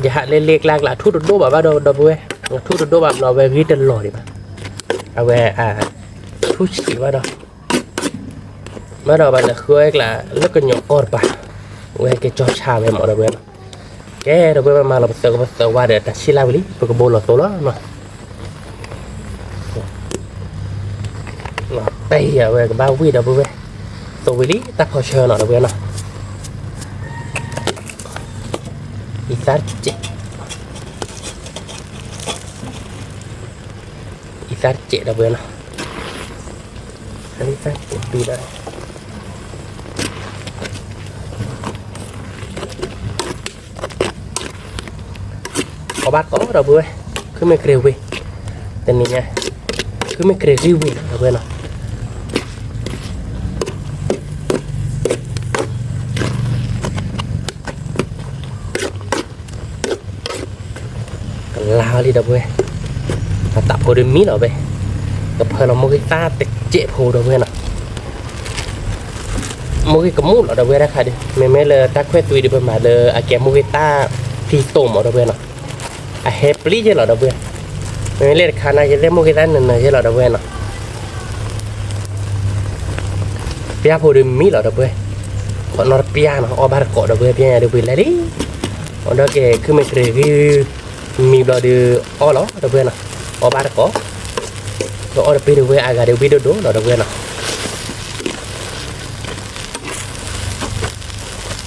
ယဟးလၢလ့ကျါကျါ အထူၣ်တဒိၣ်ဘၣ်ဘၣ်ဒီး ဒီပုၢ်ဝဲၢ်, အထူၣ်တဒိၣ်ဘၣ်ဘျီဝဲဂ့ၤတလီၤဒံးဘၣ်, အဝဲ, ထူၣ်ဆံးဘၣ်ဒီး, ဘၣ်ဒီးပှၤလဲၤဃုအီၣ်ကျါ လၢကညီကီၢ်တပၤ, ဝဲက့ၤကၠီဆါဝဲမး ဒီပုၢ်ဝဲၢ်နီၤ, ကဲ ဒီပုၢ်ဝဲၢ် ပမၤလီၤပသၢဂီၤပသၢဝါဒီး တၢ်ဆံလၢ်ဝံၤလံ ပကဘိလီၤသိလီၤနီၤ ပှၤတဲယၤဝဲကဘၣ်ဝံၣ်ဒီပုၢ်ဝဲၢ်, သိဝံၤလံတၢ်ဖီဆၢနီၤ ဒီပုၢ်ဝဲၢ်နီၤ, အံသၣ်တစဲး, အံသၣ်တစဲး ဒီပုၢ်ဝဲၢ်နီၤ, အံသၣ်တစဲးဒုးဒီး အီၣ်ဘၣ်တကိးဒီပုၢ်ဝဲၢ်, ခုၣ်မ့ၢ်ကြ့ၤဝံၤ, တနံၤညါ, ခုၣ်မ့ၢ်ကြ့ၤဂံၢ်ဝံၤ ဒီပုၢ်ဝဲၢ်နီၤ, ကလါလံဒီပုၢ်ဝဲၢ်, ပတၢ်ဖိဒုးမံလီၤဝဲ, ကဖၢလီၤမိၢ်ဂံၢ်သၣ်တစဲးဖိဒီပုၢ်ဝဲၢ်နီၤ မိၢ်ဂံၢ်ကမူၣ်လီၤဒီပုၢ်ဝဲၢ်တခါဒီး မ့မ့ၢ်လၢတၢ်ခွဲးသွံဒီးပမၤလၢအကဲမိၢ်ဂံၢ်သၣ်ဖံသိမးဒီပုၢ်ဝဲၢ်နီၤ, အဟဲပျံၤယဲလီၤဒီပုၢ်ဝဲၢ်, မ့မ့ၢ်လၢတခါနၤယဲသ့ၣ်မိၢ်ဂံၢ်သၣ်နၢၤနၢၤယဲလီၤဒီပုၢ်ဝဲၢ်နီၤ, ပျၢ်ဖိဒုးမံလီၤဒီပုၢ်ဝဲၢ်, ခိးနီတပျၢ်နီၤ အီၣ်ဘၣ်တကိးဒီပုၢ်ဝဲၢ် ပျၢ်ညါဒုးဝံၤလဲၣ်လံ, အီၣ်ဒီးက့ၤခုၣ်မ့ၢ်ကြ့ၤဂံၢ် မံဘျီဒုးအီၣ်လီၤဒီပုၢ်ဝဲၢ်နီၤ, အီၣ်ဘၣ်တကိး, ဒီးအီၣ်တပ့ၢ်ဒီပုၢ်ဝဲၢ်အဂၤဒီး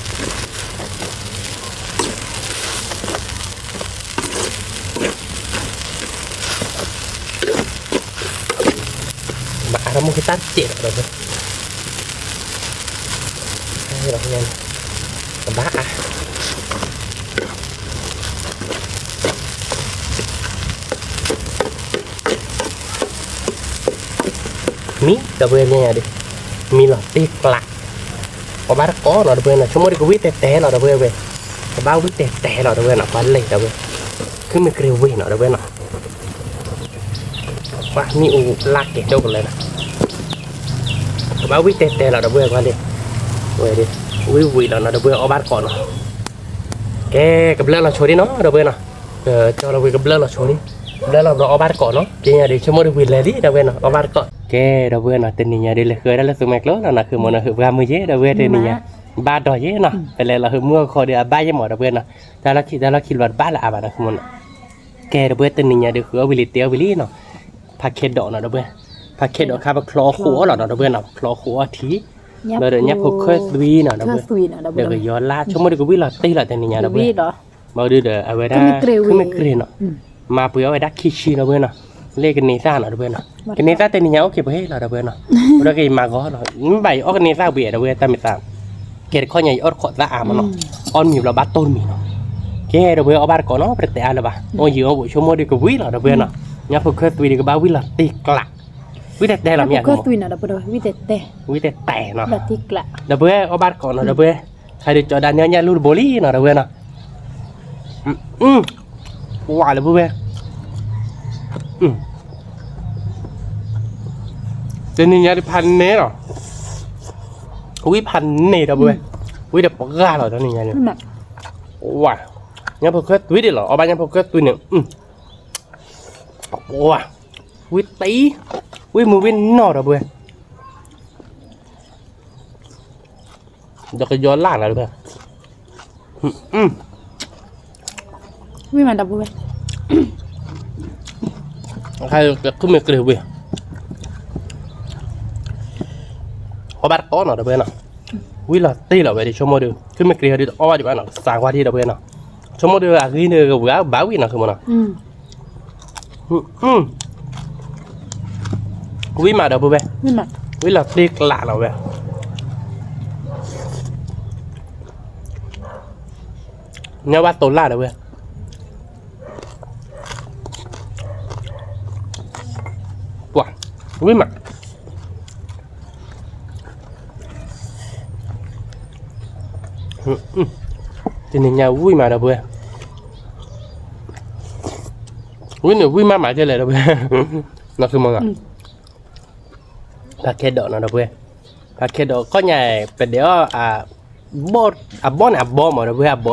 ဝံၣ်ဒိၣ်ဒိၣ်လီၤဒီပုၢ်ဝဲၢ်နီၤ မၤအါထီၣ်မိၢ်ဂံၢ်သၣ်တစဲးဒီပုၢ်ဝဲၢ်, ကဘၣ်အါ မံဒီပုၢ်ဝဲၢ်ညါဒီး, မံလီၤတ့ၢ်ကျး, အီၣ်ဘၣ်တကိးနီၤဒီပုၢ်ဝဲၢ်နီၤ ဆိကမိၣ်ဒုးကဝံၣ်တဲာ်တဲာ်လီၤဒီပုၢ်ဝဲၢ်ဝဲ, ကဘၣ်ဝံၣ်တဲာ်တဲာ်လီၤဒီပုၢ်ဝဲၢ်နီၤ ပှၤလဲၤဒီပုၢ်ဝဲၢ်, ခုၣ်မ့ၢ်ကြ့ၤဝံၤနီၤဒီပုၢ်ဝဲၢ်နီၤ, ပှၤမံအူလၢကဲၤဒိၣ်ကလဲာ်နီၤ ကဘၣ်ဝံၣ်တဲတဲလီၤ ဒီပုၢ်ဝဲၢ်ခွါလံ, ဝဲဒၣ်, ဝံၣ်ဝံၣ်လီၤနီၤ ဒီပုၢ်ဝဲၢ် အီၣ်ဘၣ်တကိးနီၤ, ကဲ ကဘျၢလီၤဆိဒံနီၤ ဒီပုၢ်ဝဲၢ်နီၤ, ကၠီလီၤဝံၤကဘျၢလီၤဆိဒံ, ကဘျၢလီၤဘျီအီၣ်ဘၣ်တကိးနီၤ, ကဲညါဒုး ဆိကမိၣ်ဒုးဝံၤလဲၤလံ ဒီပုၢ်ဝဲၢ်နီၤ အီၣ်ဘၣ်တကိး, ကဲ ဒီပုၢ်ဝဲၢ်နီၤ တနံၤညါဒုး လဲၤဃုဝဲဒၣ်လၢသူမဲာ်ကျိလီၤနီၤ ဃုမီၤနီၤ ဟုးပှၢ်မုၢ်ယဲ ဒီပုၢ်ဝဲၢ်တနံၤညါ, ဘၣ်ဒီးယဲနီၤ ပလဲၤလီၤဟုးမုၢ်အီၣ်ခီဒီး အဘၣ်ယဲမး ဒီပုၢ်ဝဲၢ်နီၤ, တၢ်လီၢ်ခံ တၢ်လီၢ်ခံလီၤတဘၣ်လၢအါဘၣ်နီၤ ဃုမီၤနီၤ ကဲ ဒီပုၢ်ဝဲၢ် တနံၤညါဒုး ဃုအီၣ်ဝံၤလံတဲအီၣ်ဝံၤလံနီၤ, ဖးခဲဒိးနီၤ ဒီပုၢ်ဝဲၢ်, ဖးခဲဒိးခါ ပချီအီၣ်ဃိးအီၣ်လီၤနီၤ ဒီပုၢ်ဝဲၢ်နီၤ ပချီအီၣ်ဃိးအီၣ်ထံ, ဒီးညၣ်ဖိခဲသွံနီၤ ဒီပုၢ်ဝဲၢ်, ဒီးကယီၤလါ ဆိကမိၣ်ဒုးကဝံၣ်လီၤတ့ၢ်လီၤ တနံၤညါ ဒီပုၢ်ဝဲၢ်, ဘၣ်ဒုးဒီး အဝဲဒၣ် ခုမ့ၢ်ကြ့ၤနီၤ, မၤပှဲၤအီၣ်ဝဲဒၣ်ခံဆံ ဒီပုၢ်ဝဲၢ်နီၤ, လၢကန့ၢ်သၣ်နီၤ ဒီပုၢ်ဝဲၢ်နီၤ, ကန့ၢ်သၣ် တနံၤညါ အိၣ်က့ၤပှဲၤလီၤ ဒီပုၢ်ဝဲၢ်နီၤ, အိၣ်ဒီးက့ၤမၤဂီၤလီၤ မ့ၢ်ဘၣ်အံၤ အီၣ်ကန့ၢ်သၣ်ဝံၤ ဒီပုၢ်ဝဲၢ် တၢ်မ့ၢ်သး ကဲတခီညါ ယအီၣ်တခိးသၣ်အါမးနီၤ, အီၣ်တမံၤဘျီဘၣ်တိၢ်တမံၤနီၤ, ကဲ ဒီပုၢ်ဝဲၢ် အီၣ်ဘၣ်တကိးနီၤ ပတတဲအါလၢၤဘၣ်, အိၣ်ယံၤအိၣ်ဘူး ဆိကမိၣ်ဒုးကဝံၣ်လီၤ ဒီပုၢ်ဝဲၢ်နီၤ, ညၣ်ဖိခဲသွံဒုးကဘၣ်ဝံၣ်လီၤတ့ၢ်ကျး, ဝံၣ်တဲတဲလီၤမ့ၢ်, ဝံၣ်တဲတဲနီၤ, ဒီပုၢ်ဝဲၢ် အီၣ်ဘၣ်တကိးနီၤ ဒီပုၢ်ဝဲၢ်, ခါဒုးကၠီဒါန့ၢ်ညၣ်လူၢ်တဘိလံနီၤ ဒီပုၢ်ဝဲၢ်နီၤ, ဝါလၢပုၢ်ဝဲၢ်, တနံၤညါဒုးဖးန့ၢ်လီၤ, ဝံၣ်ဖးန့ၢ် ဒီပုၢ်ဝဲၢ်, ဝံၣ်ဒီးပှၢ်လီၤ တနံၤညါန့ၣ်, ဝါ, ညၣ်ဖိခဲသွံဒ်လီၤ အီၣ်ဘၣ်ညၣ်ဖိခဲသွံန့ၣ်, ဝါ, ဝံၣ်တံ, ဝံၣ်မုၢ်ဝံၣ်နီၢ် ဒီပုၢ်ဝဲၢ်, ဒီးကယီၤလၢ်နီၤ ဒီပုၢ်ဝဲၢ်, ဝံၣ်မး ဒီပုၢ်ဝဲၢ်, ခုမ့ၢ်ကြ့ၤဝံၤ အီၣ်ဘၣ်တကိးနီၤ ဒီပုၢ်ဝဲၢ်နီၤ, ဝံၣ်လီၤတ့ၢ်လီၤဝဲဒၣ် ဆိကမိၣ်ဒုး ခုမ့ၢ်ကြ့ၤဟဲဒုးတအီၣ်ဘၣ်ဒံးဘၣ်နီၤ သးကွၢ်ထံၣ် ဒီပုၢ်ဝဲၢ်နီၤ, ဆိကမိၣ်ဒုးအဂ့ၢ်န့ၣ် ကဝံၤဘၣ်ဝံၣ်နီၤ ဃုမီၤနီၤ, ဝံၣ်မး ဒီပုၢ်ဝဲၢ်, ဝံၣ်လီၤတ့ၢ်ကျးလီၤဝဲ, ညၣ်ဝါတိၤလၢ် ဒီပုၢ်ဝဲၢ်, ပှၤ, ဝံၣ်မး, တနံၤညါဝံၣ်မး ဒီပုၢ်ဝဲၢ်, ဝံၣ်န့ၣ်ဝံၣ်မးမးကဲလဲၣ် ဒီပုၢ်ဝဲၢ်, နီၤ ဃုမီၤနီၤ, ဖးခဲဒိးနီၤ ဒီပုၢ်ဝဲၢ်, ဖးခဲဒိး ခီညါ ပဒဲးအီၣ် အဘီန့ၣ်အဘီမး ဒီပုၢ်ဝဲၢ် အဘီတၢ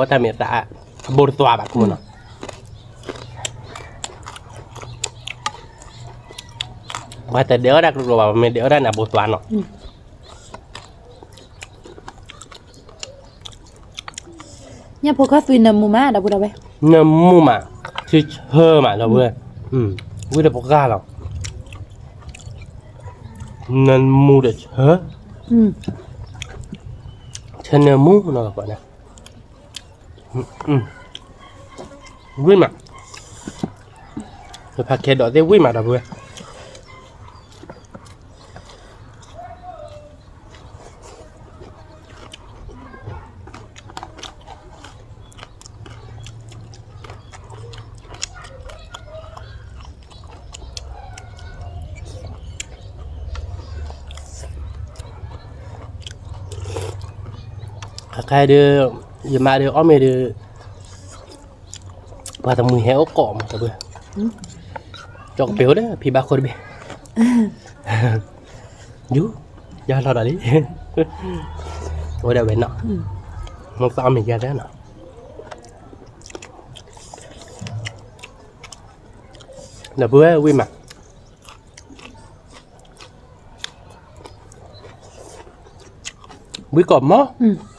်မ့ၢ်သး အဘိတသွါဘၣ် ဃုမီၤနီၤ, ပှၤတဒဲးအီၣ်တၢ်ကျိၤကျိၤဘၣ် ပမ့ၢ်ဒဲးအီၣ်တၢ်န့ၣ် အဘိသွါနီၤ, ညၣ်ဖိခဲသွံနၢမူမး ဒီပုၢ်ဝဲၢ်, နၢမူမး, ဆၢဆၢမး ဒီပုၢ်ဝဲၢ်, ဝံၣ်ဒီးပှၢ်လီၤ, နၢမူဒီးဆၢ, ဆၢနၢမူနီၤ လီၤကိးန့ၣ်, ဝံၣ်မး, ဖးခဲဒိးသ့ၣ်ဝံၣ်မး ဒီပုၢ်ဝဲၢ် ခဲခဲဒုး ယမါဒုး အီၣ်မ့ၤဒုး ပှၤတမှံၤဟဲအိၣ်ကိးမး ဒီပုၢ်ဝဲၢ်, ကၠီကပ့ၤအိၣ်ဒီး ဖံဘၣ်ခိၣ်တဘ့ၣ်, ယူၤ, ယၤလီၤဒီးလံ, အိၣ်ဒီးဝဲနီၤ, မိၢ်သၣ်အီၣ်မ့ၤယၤဒီးနီၤ, ဒီပုၢ်ဝဲၢ် ဝံၣ်မး ဝံၣ်ကိးမး, တံၢ်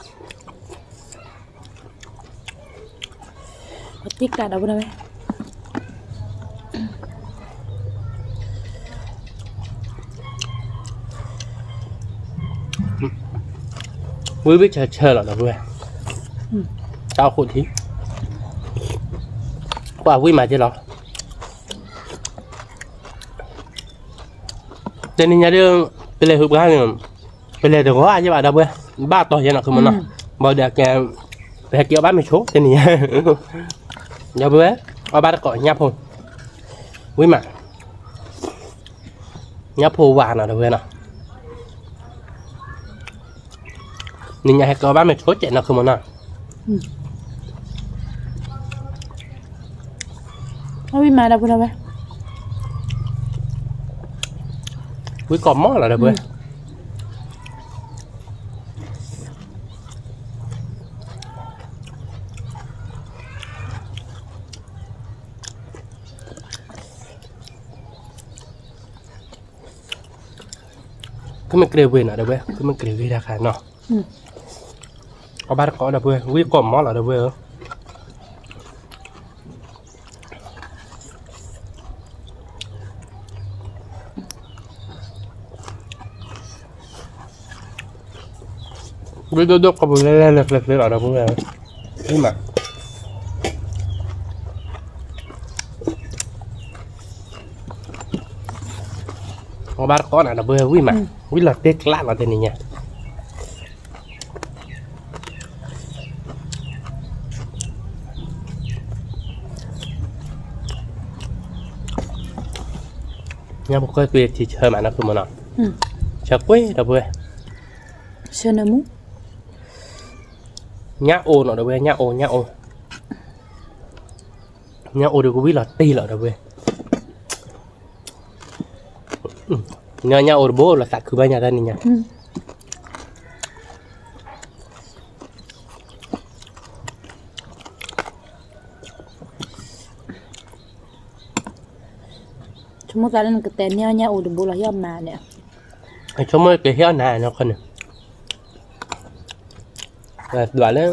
ကျးဒီပုၢ်ဝဲၢ်, ဝံၣ်ဝံၣ်ဆၢဆၢလီၤ ဒီပုၢ်ဝဲၢ်, တၢ်အိၣ်ခိၣ်ထံ, ပှၤဝံၣ်မးက့လီၤ. တနံၤညါဒုး ပလဲၤဟုးပှၢ်န့ၣ် ပလဲၤတဂီၤအါယဲၢ်ဘၣ် ဒီပုၢ်ဝဲၢ်, ဘၣ်တီၤယဲနီၤ ခုမနီၤ, ဘၣ်ဒီးကဲ ပဟဲက့ၤအီၣ်ဘၣ်မ့ၤဆိ တနံၤညါ, ဒီပုၢ်ဝဲၢ်, အီၣ်ဘၣ်တကိးညၣ်ဖိ, ဝံၣ်မး, ညၣ်ဖိဝါနီၤ ဒီပုၢ်ဝဲၢ်နီၤ. နံၤညါဟဲက့ၤအီၣ်ဘၣ်မ့ၤဆိကဲးနီၤ ခုမနီၤ, ဝံၣ်မး ဒီပုၢ်ဝဲၢ်, ဝံၣ်ကိးမးလီၤ ဒီပုၢ်ဝဲၢ်, မ့ၢ်ကြ့ၤဝ့ၤနီၤ ဒီပုၢ်ဝဲၢ်, မ့ၢ်ကြ့ၤဂ့ၤတၢ်ခါနီၤ, အီၣ်ဘၣ်တကိး ဒီပုၢ်ဝဲၢ်, ဝံၣ်ကိးမီၤလီၤ ဒီပုၢ်ဝဲၢ်ဧၢ. ဝံၣ်ဒိၣ်ဒိၣ် ကိးပူၤလဲၤလဲၤ လဲၤကျဲၤကျဲၤလီၤ ဒီပုၢ်ဝဲၢ်, ဝံၣ်မး, အီၣ်ဘၣ်တကိးနီၤ ဒီပုၢ်ဝဲၢ်, ဝံၣ်မး, ဝံၣ်လီၤတ့ၢ်ကျးလီၤ တနံၤညါ ညၣ်ဖိဃဲသွံထံဆၢမးနီၤ ဖုမနီၤ, ဆၢကွ့ၢ် ဒီပုၢ်ဝဲၢ်, ဆၢနၢမူ, ညၣ်အိၣ်နီၤ ဒီပုၢ်ဝဲၢ်, ညၣ်အိၣ် ညၣ်အိၣ်, ညၣ်အိၣ်ဒီးကဝံၣ်လီၤတ့ၢ်လီၤ ဒီပုၢ်ဝဲၢ်, ညၣ်အိၣ်တဘိ လီၤသးခုဘၣ်ညါတနံၤညါ ဆိကမိၣ်သးလၢနကတဲန့ၢ်အီၣ်ညၣ်အိၣ်တဘိလီၤ ဟ့ၣ်အီၣ်မါန့ၣ်, ဆိကမိၣ်ကဟ့ၣ်အီၣ်နၤနီၤခီန့ၣ်, ဒွးလၢ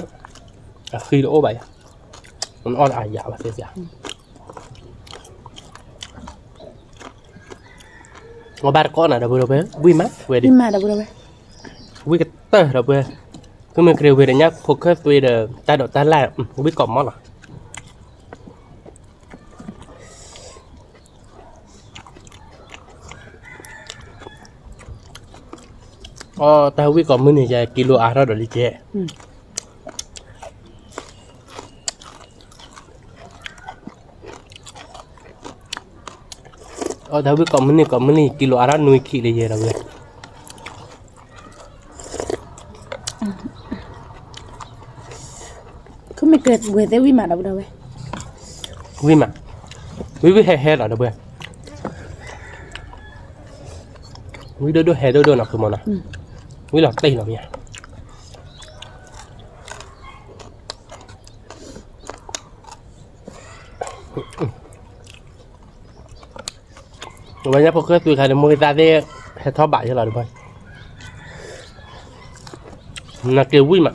အဃံတအိၣ်ဘၣ်ယၤ, အီၣ်တအါယၤဘၣ်သ့ၣ်သ့ၣ်, အီၣ်ဘၣ်တကိးနီၤ ဒီပုၢ်ဝဲၢ်, ဝံၣ်မး ဝဲဒၣ်, ဝံၣ်ကတၢၢ် ဒီပုၢ်ဝဲၢ်, ဃုမ့ၢ်ကြ့ၤဝ့ၤဒီး ညၣ်ဖိဃဲသွံဒီး တၢ်ဒိးတၢ်လၢ် ဝံၣ်ကိးမီၤလီၤ အီၣ်တၢ်ဝံၣ်ကိးမုၢ်နံၤယဲ ကံလိအါထီၣ်ဒီးလံကဲ, အီၣ်တၢ်ဝံၣ်ကိးမုၢ်နံၤကိးမုၢ်နံၤ ကံလိအါထီၣ်နွံခံလံယဲဒီးဝဲ, ခီမ့ၢ်ကဝဲၤသ့ၣ်ဝံၣ်မးဒီးဝဲ, ဝံၣ်မး, ဝံၣ်ဝံၣ်ဟဲဟဲလီၤဒီးဝဲ, ဝံၣ်ဒိၣ်ဒိၣ်ဟဲဒိၣ်ဒိၣ်နီၤ ဖုမနီၤ, ဝံၣ်လီၤတ့ၢ်လီၤမး ဝဲညၣ်ဖိဃဲသွံခါန့ၣ် မိၢ်ဂ့ၤသးသ့ၣ် ဟဲထီၣ်ဘးယဲလီၤ ဒီပုၢ်ဝဲၢ်, နက့ၤဝံၣ်မး,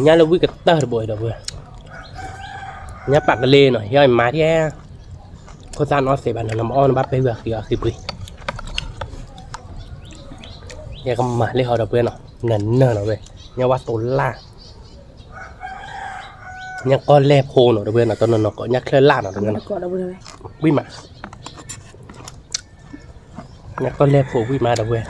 ညၣ်လၢဝံၣ်ကတၢၢ်တဘိအံၤ ဒီပုၢ်ဝဲၢ်, ညၣ်ပာ်ကလ့နီၤ ဟ့ၣ်အီၣ်မါဒဲ, ခိၣ်သၣ်နအီၣ်သ့ဘၣ်နီၤ နမ့ၢ်အီၣ်နဘၣ်ပဲဝံၤအဃံအီၤအဃံပှ့ၤ, ယကမၤလၢဟီဒီပုၢ်ဝဲၢ်နီၤ နနၢၤလီၤဝဲ, ညၣ်ဝါသိလၢ်, ညၣ်ကီၢ်လဲၢ်ဖိနီၤ ဒီပုၢ်ဝဲၢ်နီၤ တနီၤနီၤကိး ညၣ်ချၢၣ်လၢ်နီၤ ဒီပုၢ်ဝဲၢ်နီၤ, ဝံၣ်မး ညၣ်ကီၢ်လဲၢ်ဖိ ဝံၣ်မးဒီပုၢ်ဝဲၢ်,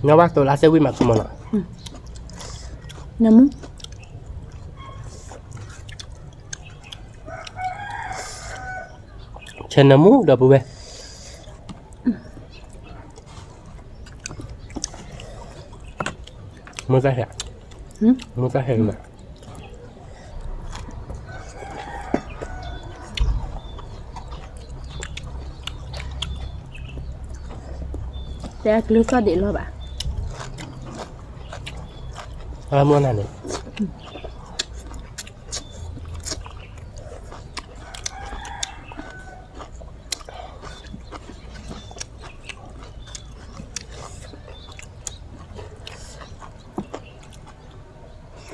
ညၣ်ဝါသိလၢ်သ့ၣ်ဝံၣ်မး ဖုမနီၤ, နၢမူ ဆဲးနၢမူ ဒီပုၢ်ဝဲၢ်, မုၢ်တၢ်ဟဲ, မုၢ်တၢ်ဟဲမး, တဲအကလုၢ်သီၣ်ဒံးလီၤဘၣ်, အမုၢ်နၤန့ၣ်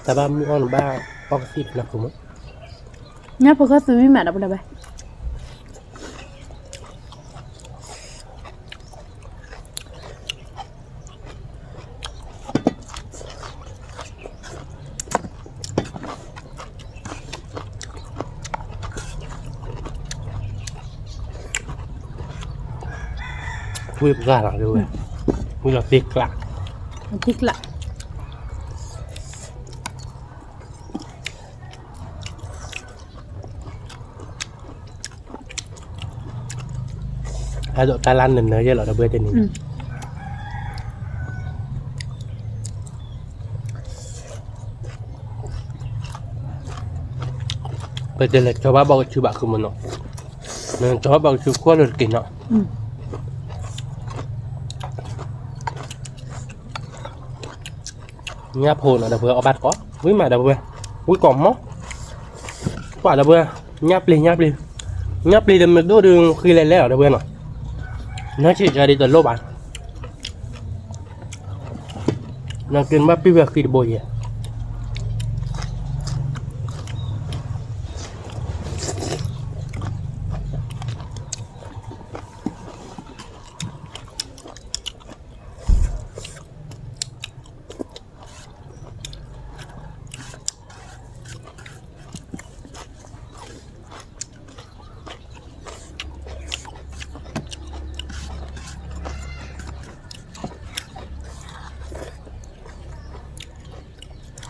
တၢ်ဘၣ်မုၢ်အီၣ်နဘၣ်အီၣ်ကသံၣ်ဖဲနၢ်ခိမး, ညၣ်ဖိဃီသွံမးဒီပုၢ်ဝဲၢ်, ဝံၣ်ပှၢ်လီၤ ဝံၣ်လီၤသ့ကျး, သ့ကျး, အဲၣ်ဒိးတၢ်လၢနနၢၤယဲလီၤ ဒီပုၢ်ဝဲၢ်တနံၤ, ပတဲလဲၤကၠီၤဘၣ်ဘီကဆူဘၣ် ခုမနီၤ, နကၠီၤဘၣ်ဘီကဆူကွၢ်လၢတက့ၢ်နီၤ, ညၣ်ဖိနီၤ ဒီပုၢ်ဝဲၢ် အီၣ်ဘၣ်တကိး ဝံၣ်မး ဒီပုၢ်ဝဲၢ် ဝံၣ်ကိးမီၢ် ကွၢ် ဒီပုၢ်ဝဲၢ် ညၣ်ပျ့ၤ ညၣ်ပျ့ၤ ညၣ်ပျ့ၤတမ့ၢ်ဒိၣ်ဒီး ဃံလဲၤလဲၤလီၤ ဒီပုၢ်ဝဲၢ်နီၤ နၢ်ဆံးကဒ်တလိၣ်ဘၣ် နက့ၤဘၣ်ပံၢ်ဝဲဃံတဘိယဲၢ်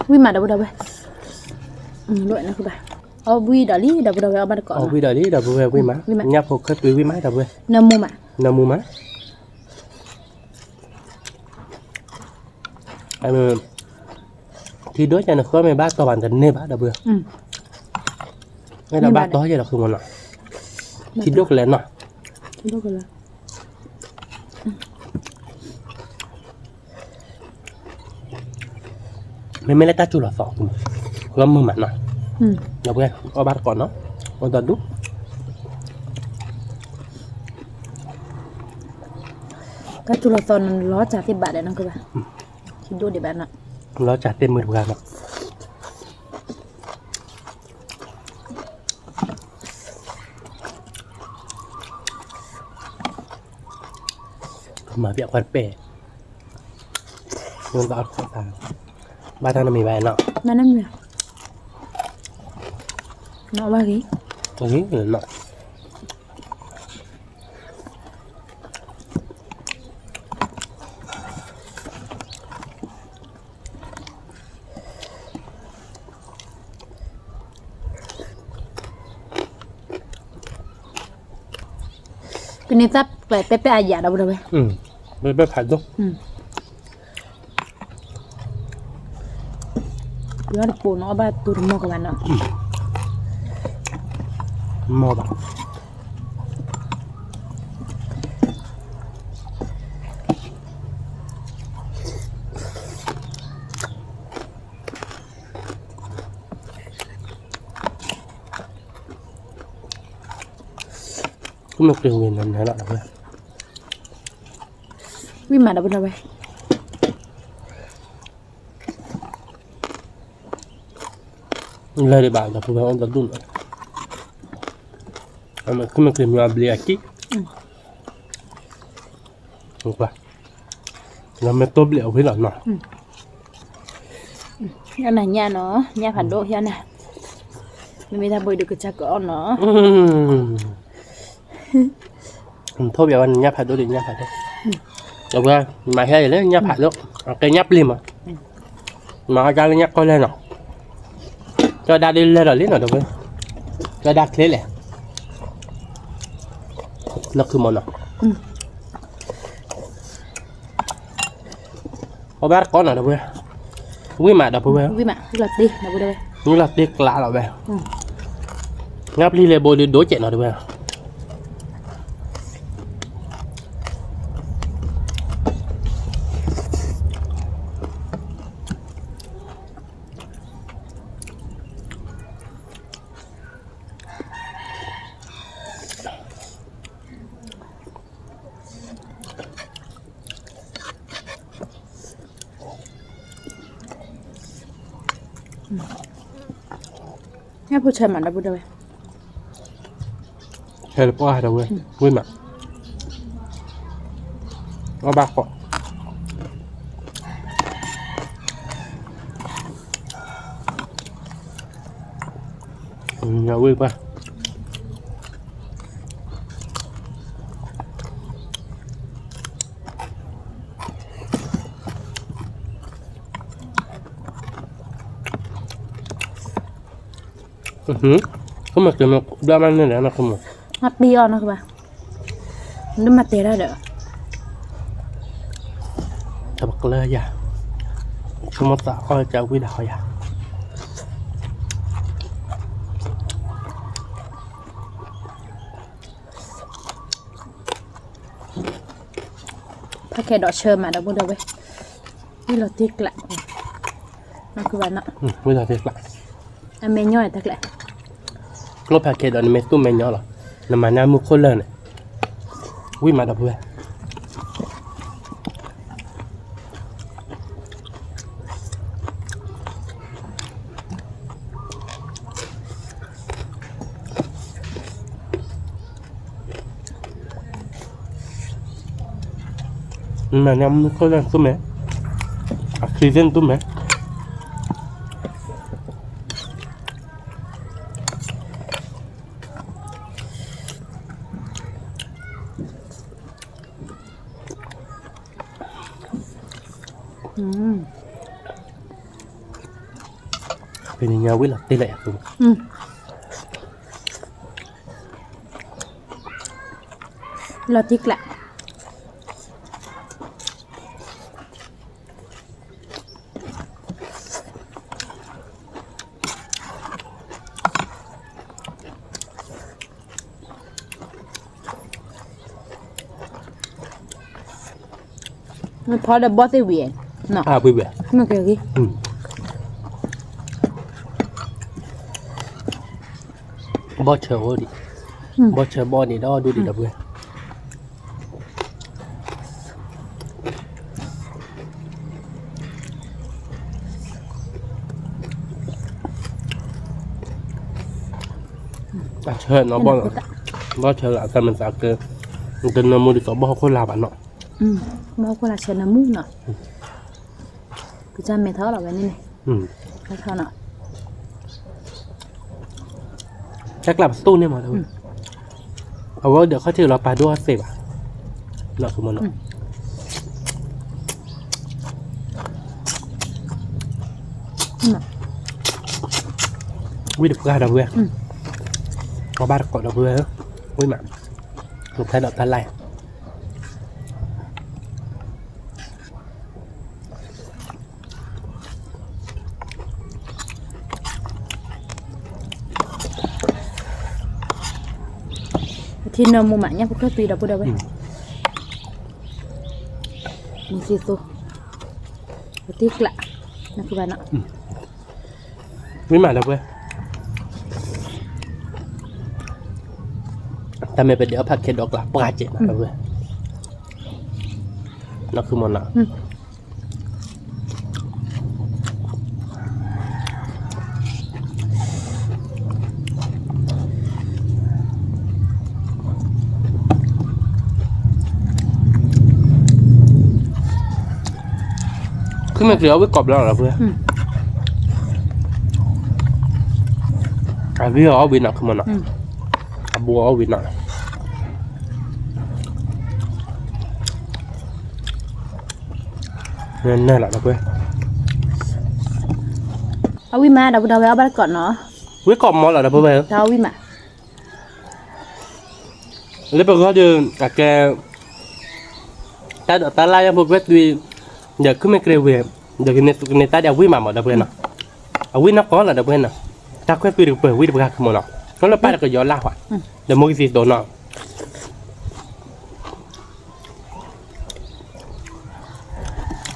ဝံၣ်မး ဒီပုၢ်ဝဲၢ် အီၣ်ဘှံးဒီးလံ ဒီပုၢ်ဝဲၢ် အီၣ်ဘၣ်တကိး အီၣ်ဘှံးဒီးလံ ဒီပုၢ်ဝဲၢ် ဝံၣ်မး ဝံၣ်မး ညၣ်ဖိခဲပှ့ၤ ဝံၣ်မး ဒီပုၢ်ဝဲၢ် နၢမူမး နၢမူမး ထံဒိၣ်ကဲ နဃၢမ့ၢ်ဘၣ်တီၢ်ဘၣ်တန့ၢ်ဘၣ် ဒီပုၢ်ဝဲၢ် မ့ၢ်ဒီးဘၣ်တီၢ်ယဲဒီးဃုမီၢ်နီၤ ထံဒိၣ်ကလဲာ်နီၤ မ့မ့ၢ်လၢတၢ်စူၤလီၤသီ ဃၢမုာ်မးနီၤ ဒီပုၢ်ဝဲၢ် အီၣ်ဘၣ်တကိးနီၤ အီၣ်ဒီဒူၣ် တၢ်စူၤလီၤသီန့ၣ် လီၤစှၤသ့ဘၣ်ဒီးနီၤ ကဘၣ် ထံဒိၣ်ဒံးဘၣ်နီၤ လီၤစှၤသ့မုာ်တဂၤနီၤ မၤပျဲၢ်ခွါတပဲၢ် ဘၣ်တၢ်နမံၤဘၣ်နီၤ နီၣ်ဘၣ်ဂ့ၤ ဂ့ၤနီၤ ကန့ၢ်သၣ်ကျဲပဲပဲအယၤဒီး ပုၢ်ဝဲၢ် ပဲပဲဖးဒိၣ် ယွၤတပိာ်နီၤ အီၣ်ဘၣ်တူၢ်တမီၢ်ကဘၣ်နီၤ မီၢ်ဘၣ် မ့ၢ်ကျ့ၤဝံၤနၤနၤလီၤ ဒီပုၢ်ဝဲၢ် ဝံၣ်မး ဒီပုၢ်ဝဲၢ် လၢဒံးဘၣ် ဒီပုၢ်ဝဲၢ် အီၣ်တဒူၣ်နီၤ မ့ၢ်ကျ့ၤမ့ၢ်အဘျံးအကံၣ် လၢမ့ၢ်တိၢ်ဘျံးအဝံၣ်လီၤနီၤ ဟ့ၣ်နၤညၣ်နီၤ ညၣ်ဖးဒိၣ်ဟ့ၣ်နၤ မ့မ့ၢ်တၢ်ဘိဒုးကစၢ်ကအီၣ်နီၤ ထိၣ်ဘၣ်ဝဲန့ၣ် ညၣ်ဖးဒိၣ်ဒီးညၣ်ဖးဒိၣ် အဝဲ မၤဟဲယဲလၢညၣ်ဖးဒိၣ် အကဲညၣ်ပျ့ၤမး မၤဟဲဒၣ်လၢညၣ်ကီၢ်လဲၢ်နီၤ ကၠီဒၣ်ဒ်လဲၢ်ဒီးလံနီၤ ဒီပုၢ်ဝဲၢ် ကၠီဒၣ်ချ့လဲၣ် လၢခုမီၤနီၤ အီၣ်ဘၣ်တကိးနီၤ ဒီပုၢ်ဝဲၢ် ဝံၣ်မး ဒီပုၢ်ဝဲၢ် ဝံၣ်လီၤတ့ကျးလီၤဝဲ ညၣ်ပျ့ၤလဲၤဘိဒုးဒိၣ်ကဲးနီၤ ဒီပုၢ်ဝဲၢ် ညၣ်ဖိဆဲးမး ဒီပုၢ်ဝဲၢ် ဆဲးတပှၢ် ဒီပုၢ်ဝဲၢ် ဝံၣ်မး အီၣ်ဘၣ်ဃီ ဝံၣ်ပှၢ် ကမၤက့ၤမ့ၢ်ဘျါမးန့ၣ်လဲၣ် နကမၤ အပံအီၤနီၤကဘၣ် နမၤတဲဒၣ်ဒီး တပကျၢၤယၤ ဆိကမိၣ်သးအီၣ်ကဝံၣ်ဒၣ်ဃီယၤ ဖးခဲဒီးဆၢမး ဒီပုၢ်ဝဲၢ် ဝံၣ်လီၤတ့ကျး ဝံၤဒီးတကျါ, အမဲာ်ညီတကျါ, ကျိဖးခဲဒီးနမ့ၢ်သူၣ်မဲာ်ညီလီၤ, နမၤန့ၢ်မုၢ်ခိၣ်လၢာ်န့ၣ်, ဝံၣ်မးဒီပုၢ်ဝဲၢ် နမၤန့ၢ်မုၢ်ခိၣ်လၢာ်သူၣ်မဲာ်, အခံသ့ၣ်နသူၣ်မဲာ်, ဖဲန့ၣ်ညါဝံၣ်လီၤတ့ၢ်လၢအသူၣ်, လီၤတံၢ်ကျး ဖီဒီးဘီၣ်သ့ၣ်ဝံၤ, ဝံၤဝံၤ, မ့ၢ်ကဲဂ့ၤ, ဘီၣ်ဆၢအိၣ်ဒံး, ဘီၣ်ဆၢဘီၣ်ဒံးဒီးဒိၣ်ဒံးဒီပုၢ်ဝဲၢ် အဆၢနီၤဘီၣ်, ဘီၣ်ဆၢလၢအသးမုာ်သးကဲ, နတနၢမူဒ်သိးဘီၣ်ဟီၣ်ခိၣ်လာ်ဘၣ်နီၤ, ဘီၣ်ဟီၣ်ခိၣ်လာ်ဆၢနၢမူနီၤ, ကစၢ်မဲာ်ထီၣ်လီၤဝဲန့ၣ်န့ၣ်, တၢ်ကျးပသိၣ်န့ၢ်မး, အဝဲဒီးခီၣ်ထံးလီၤပာ်ဒိၣ်အီၤသ့ဘၣ်, နီၤ, ဝံၣ်တပှၢ်ဒီပုၢ်ဝဲၢ်, အီၣ်ဘၣ်တကိးဒီပုၢ်ဝဲၢ်, ဝံၣ်မး, ဖဲဒီးတၢ်လၢ် ထံနၢမူမး ညၣ်ဖိခဲသွံဒီပုၢ်ဒီဝဲၢ်, မူသံသိ, ပတံၢ်ကျး, နကဘၣ်နီၤ, ဝံၣ်မးဒီပုၢ်ဝဲၢ်, တၢ်မ့ၢ်ပဒဲးအီၣ်ဖးခဲဒီးကျးပှၢ်ကဲးနီၤဒီပုၢ်ဝဲၢ်, နီၤခုမနီၤ ခုမ့ၢ်က့ၤအီၣ်ဝံၣ်ကိးဘျီလီၤဒီပုၢ်ဝဲၢ်, အဂံၢ်အီၣ်ဝံၣ်နီၤခုမနီၤ, အဘူးအီၣ်ဝံၣ်နီၤ နလီၤဒီပုၢ်ဝဲၢ်, အဝံၣ်မးဒီပုၢ်ဒီဝဲၢ် အီၣ်ဘၣ်တကိးနီၤ, ဝံၣ်ကိးမီလီၤဒီပုၢ်ဝဲၢ်, တဝံၣ်မး လၢပဂီၢ်ဒီး အကဲ တၢ်ဒိးတၢ်လၢ်ညၣ်ဖိကွဲသွံ, ဒီးခုမ့ၢ်ကရ့ဝ့ၤ, ဒီးကန့ၢ်တၢ်ဒီးအဝံၣ်မးမီၢ်ဒီပုၢ်ဝဲၢ်နီၤ, အဝံၣ်နီၢ်ကီၢ်လီၤဒီပုၢ်ဝဲၢ်နီၤ, တၢ်ကွဲသွံတကပၤဝံၣ်တပှၢ်ခုမီၢ်နီၤ, လၢပၢ်တကယီၤလၢ်ဝဲ, ဒီးမိၢ်ကသံသိးနီၤ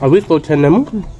အဝံၣ်သိးထဲန့ၣ်မူ အီၣ်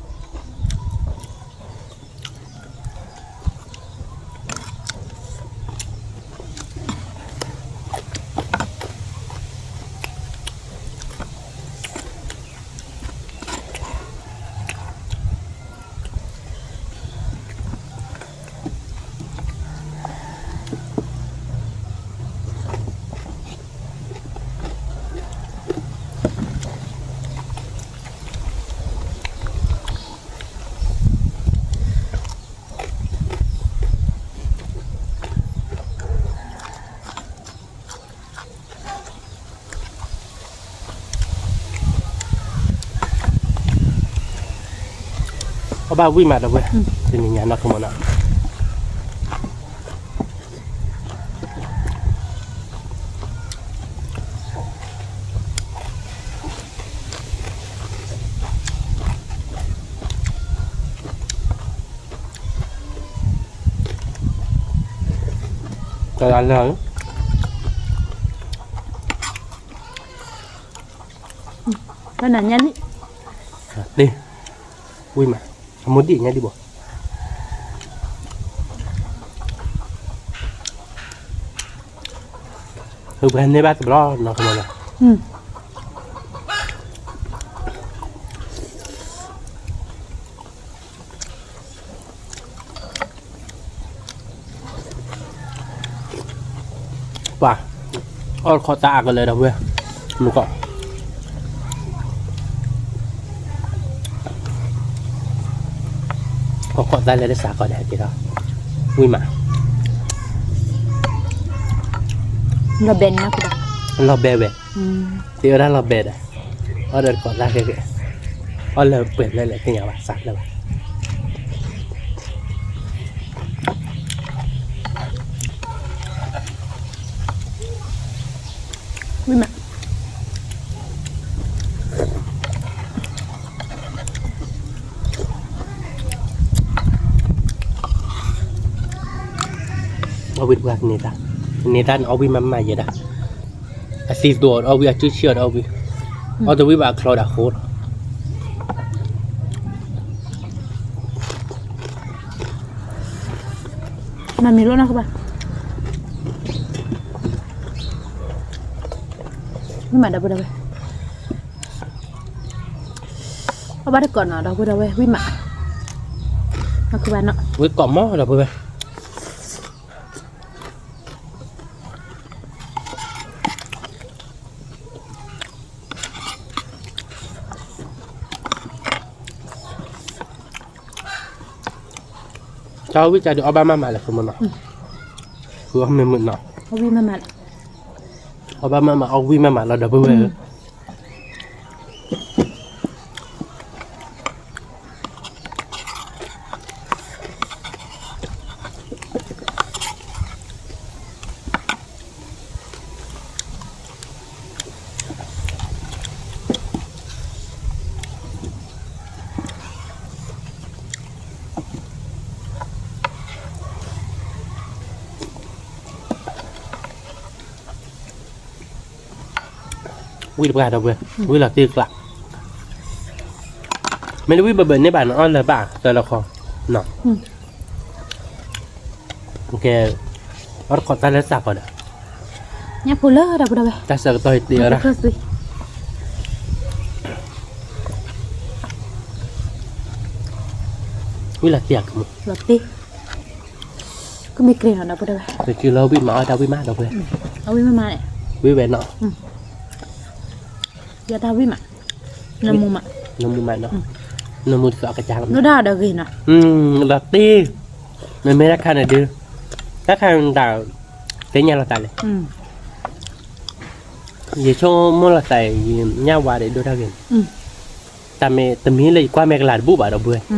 ဘၣ်ဝံၣ်မးဒီပုၢ်ဝဲၢ်, တနံၤညါနီၢ်ခိမနီၤ တၢ်လၢ တၢ်နၤညါလံ, ဝံၣ်မး, အမိၢ်ဒံၣ်ညါဒံၣ်ဘၣ် ဖုပှၤန့ၢ်ဘၣ်တဘျီနီၤ, ပှၤ အီၣ်တခီၣ်တၢ်အါကလဲာ်ဒီပုၢ်ဝဲၢ်, မုၢ်ကီၢ် အီၣ်တခီၣ်တၢ်လဲၤတစးကီးဒီးက့ၤထီၣ်, ဝံၣ်မး လီၤဘဲန့ၣ်, လီၤဘဲဝဲ, တ့ဝဲဒၣ်လီၤဘဲဒီး, အီၣ်ဒီးတခီၣ်တၢ်ခဲကဲ, အီၣ်လၢပှဲၤဖျဲၣ်လဲၣ်သ့ၣ်ညါဘၣ် စးဖျၢၣ်ဘၣ်. ဝံၣ်မး အီၣ်ဝံၣ်တပှၢ်ကန့ၢ်တၢ်, ကန့ၢ်တၢ်န့ၣ် အီၣ်ဝံၣ်မးမးယဲဒၣ်, အသံသိးအီၣ်ဝံၣ် အစုဆံၣ်အီၣ်ဝံၣ်, အီၣ်တဝံၣ်ဘၣ်အချီဒၣ်ဃိလီၤ. မၤမံၤလိၣ်နီၢ်ကဘၣ်, ဝံၣ်မးဒီပုၢ်ဒီဝဲၢ်, အီၣ်ဘၣ်တကိးနီၤဒီပုၢ်ဒီဝဲၢ် ဝံၣ်မး, နီၢ်ကဘၣ်နီၤ ဝံၣ်ကိးမးဒီပုၢ်ဝဲၢ်. တၢ်အီၣ်ဝံၣ်ကဒီးအီၣ်ဘၣ်မးမးလၢဃုမနီၤ, ဃုအီၣ်မ့ၢ်မုာ်နီၤ, အီၣ်ဘၣ်မးမး အီၣ်ဝံၣ်မးမးလီၤဒီပုၢ်ဝဲၢ်ဧၢ. ဝံၣ်တပှၢ်ဒီပုၢ်ဝဲၢ်, ဝံၣ်လီၤတံၢ်ကျး, မ့ၢ်တဝံၣ်ဘၢဘၢန့ၢ်ဘၣ်န့ၣ် အီၣ်လၢၤဘၣ်တၢ်လၢခီ, ကဲ, အီၣ်တခီၣ်တၢ်လၢစးကီးဒီး, ညၣ်ဖိလၢဒီပုၢ်ဒီဝဲၢ်, တၢ်ဆၢကတီၢ်တ့ဝဲဒၣ်, ဝံၣ်လီၤတံၢ်, ကမ့ၢ်ကြ့ၤနီၤဒီပုၢ်ဒီဝဲၢ်, တစုလီၤဝံၣ်မး အီၣ်တၢ်ဝံၣ်မးဒီပုၢ်ဝဲၢ်, အီၣ်ဝံၣ်မးမး, ဝံၣ်ဝဲနီၤ, ယတၢ်ဝံၣ်မး, နမူမး, နမူမးနီၤ, နမူတသီကစၢ်လီၤ, နဒၣ်ဒီးဂ့ၤနီၤ, လီၤတံၢ်, မ့မ့ၢ်တၢ်ခါန့ၣ်ဒုး, တၢ်ခါန့ၣ်တၢ်, သ့ၣ်ညါလီၤသးလဲၣ်, ယဆိကမိၣ်လီၤသး ယညၣ်ဝါဒီးဒိၣ်တၢ်ဂ့ၤန့ၣ်, တၢ်မ့ၢ်တမံၤလၢယကွၢ်မဲာ်ကလၤတဘူၣ်ဘၣ်ဒီပုၢ်ဝဲၢ်,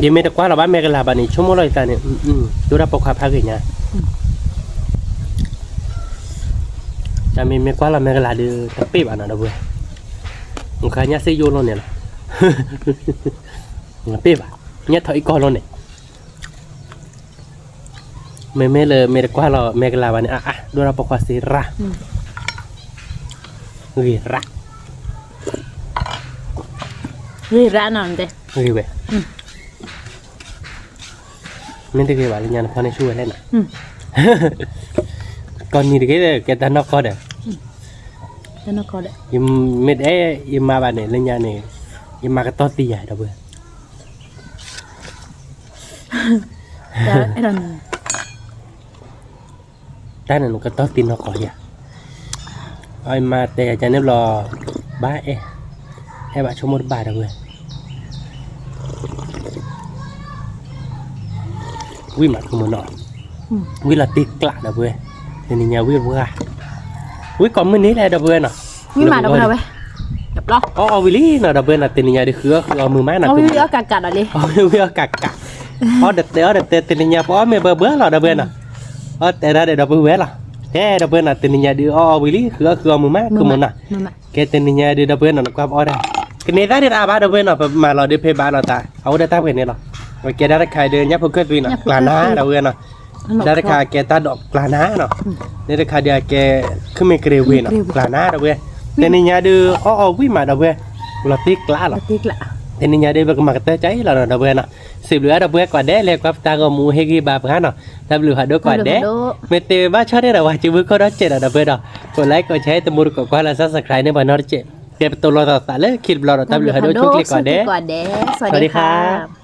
ယမ့ၢ်တကွၢ်လီၤဘၣ်မဲာ်ကလၤဘၣ်န့ၣ် ဆိကမိၣ်လီၤယသးန့ၣ်, ဒိၣ်တၢ်ပိာ်ခွါဖးဂ့ၤညါ, တၢ်မ့ၢ်မ့ၢ်ကွၢ်လီၤမဲာ်ကလၤဒီး တပ့ၢ်ဘၣ်နီၤဒီပုၢ်ဝဲၢ်, နခါညၣ်စ့ယိၣ်လိၣ်န့ၣ်လီၤ, တပ့ၢ်ဘၣ်, ညၣ်ထီၣ်အံၤကီၢ်လိၣ်န့ၣ် မ့မ့ၢ်လၢမ့ၢ်တကွၢ်လီၤမဲာ်ကလၤဘၣ်န့ၣ် အါအါ ဒိၣ်တၢ်ပိာ်ခွါစ့ရၣ်, ဂ့ၤရၣ်, ဂ့ၤရၣ်နီၤ, ဂ့ၤဝဲ, မ့ၢ်တဂ့ၤဘၣ်လၢညါန့ၣ် ဖီန့ၢ်ဆူၣ်ဝဲလဲၣ်နီၤ, ကိးနံၤတဂ့ၤ ကဲတၢ်နီၢ်ကီၢ်ဒီး, မ့ၢ်တအဲၣ်ယမါဘၣ်န့ၣ် လၢညါန့ၣ်, ယမါကတီၢ်သံယၤဒီပုၢ်ဝဲၢ် တၢ်န့ၣ် နကတီၢ်သံနီၢ်ကီၢ်ယၤ, အမါတဲယၤန့ၣ်ဘျီ, ဘၣ်အဲၣ်, အဲၣ်ဘၣ်ဆိကမိၣ်တဘၣ်ဒီပုၢ်ဝဲၢ်, ဝံၣ်မးကမုာ်နီၤ, ဝံၣ်လီၤတံၢ်ကျးဒီပုၢ်ဝဲၢ်, တနံၤညါဝံၣ်ဝါ, ဝံၣ်ကိးမုၢ်နံၤလဲၣ်ဒီပုၢ်ဝဲၢ်နီၤ, ဝံၣ်မးဒီပုၢ်ဝဲၢ် အီၣ်အီၣ်ဝံၤလံနီၤ ဒီပုၢ်ဝဲၢ်နီၤ, တနံၤညါဒုးဃုအီၣ်ဃုအီမုာ်မးနီၤ, အီၣ်ဝံၤအီၣ်ကးကးဒီးလံ, အီၣ်ဝံၤအီၣ်ကးကး, အီၣ်ဒီးတဲအီၣ်ဒီးတဲ တနံၤညါပအီၣ်မ့ၢ်ဘၢဘၢလီၤဒီပုၢ်ဝဲၢ်နီၤ, အီၣ်တဲဒၣ်ဒီးဒီပုၢ်ဝဲၢ်လီၤ, ကဲဒီပုၢ်ဝဲၢ်နီၤ တနံၤညါဒုးအီၣ်အီၣ်ဝံၤလံ ဃုအီၣ်ဃုအီမုာ်မး ကမုာ်နီၤ, ကဲတနံၤညါဒုးဒီပုၢ်ဝဲၢ်နီၤ နကွၢ်ပအီၣ်တၢ်, ကန့ၢ်သၣ်ဒံးတအါဘၣ်ဒီပုၢ်ဝဲၢ်နီၤ ပမၤလီၤဒုးဖဲဘၣ်လီၤသး အအိၣ်ဒီးတၢ်ပှဲၤန့ၣ်လီၤ, ကဲဒၣ်တခါဒုး ညၣ်ဖိခဲသွံနီၤ ကျါနၤဒီပုၢ်ဝဲၢ်နီၤ ဒၣ်တခါကဲတၢ်ဒိးကျါနၤနီၤ, ဒၣ်တခါဒုးကဲ ခုမ့ၢ်ကရ့ၤဝ့ၤနီၤ ကျါနၤဒီပုၢ်ဝဲၢ်, တနံၤညါဒုး အီၣ်အီၣ်ဝံၣ်မးဒီပုၢ်ဝဲၢ်, လီၤတံၢ်ကျးလီၤ, တနံၤညါဒီး ပကမၤကတၢၢ်ကၠီအံၤလီၤနီၤ ဒီပုၢ်ဝဲၢ်နီၤ. စံးဘျုးအါဒီပုၢ်ဝဲၢ်ကိးဂၤဒဲး လၢကွၢ်ပတၢ်ဂီၤမူဟ့ၣ်ဂံၢ်ဘါပှၤနီၤ. တၢ်ဘျုးဖးဒိၣ်ကိးဂၤဒဲး. မ့ၢ်သ့ဘၣ်ဆီၣ်န့ၣ်ဒီး ပှၤစံးဘျုးကီၢ်ဒီးစဲးဒီး ဒီပုၢ်ဝဲၢ်ဒီး ကိး like ကိး share တမူတကိးကွၢ်လၢ subscribe န့ၢ်ပှၤနီတစဲး. ကဲ ပတိၢ်လီၤသးသးလၢခံတဘျီဒီး တၢ်ဘျုးဖးဒိၣ်ဆိၣ်ဂ့ၤကိးဂၤဒဲး. စဝၤဒံခါ.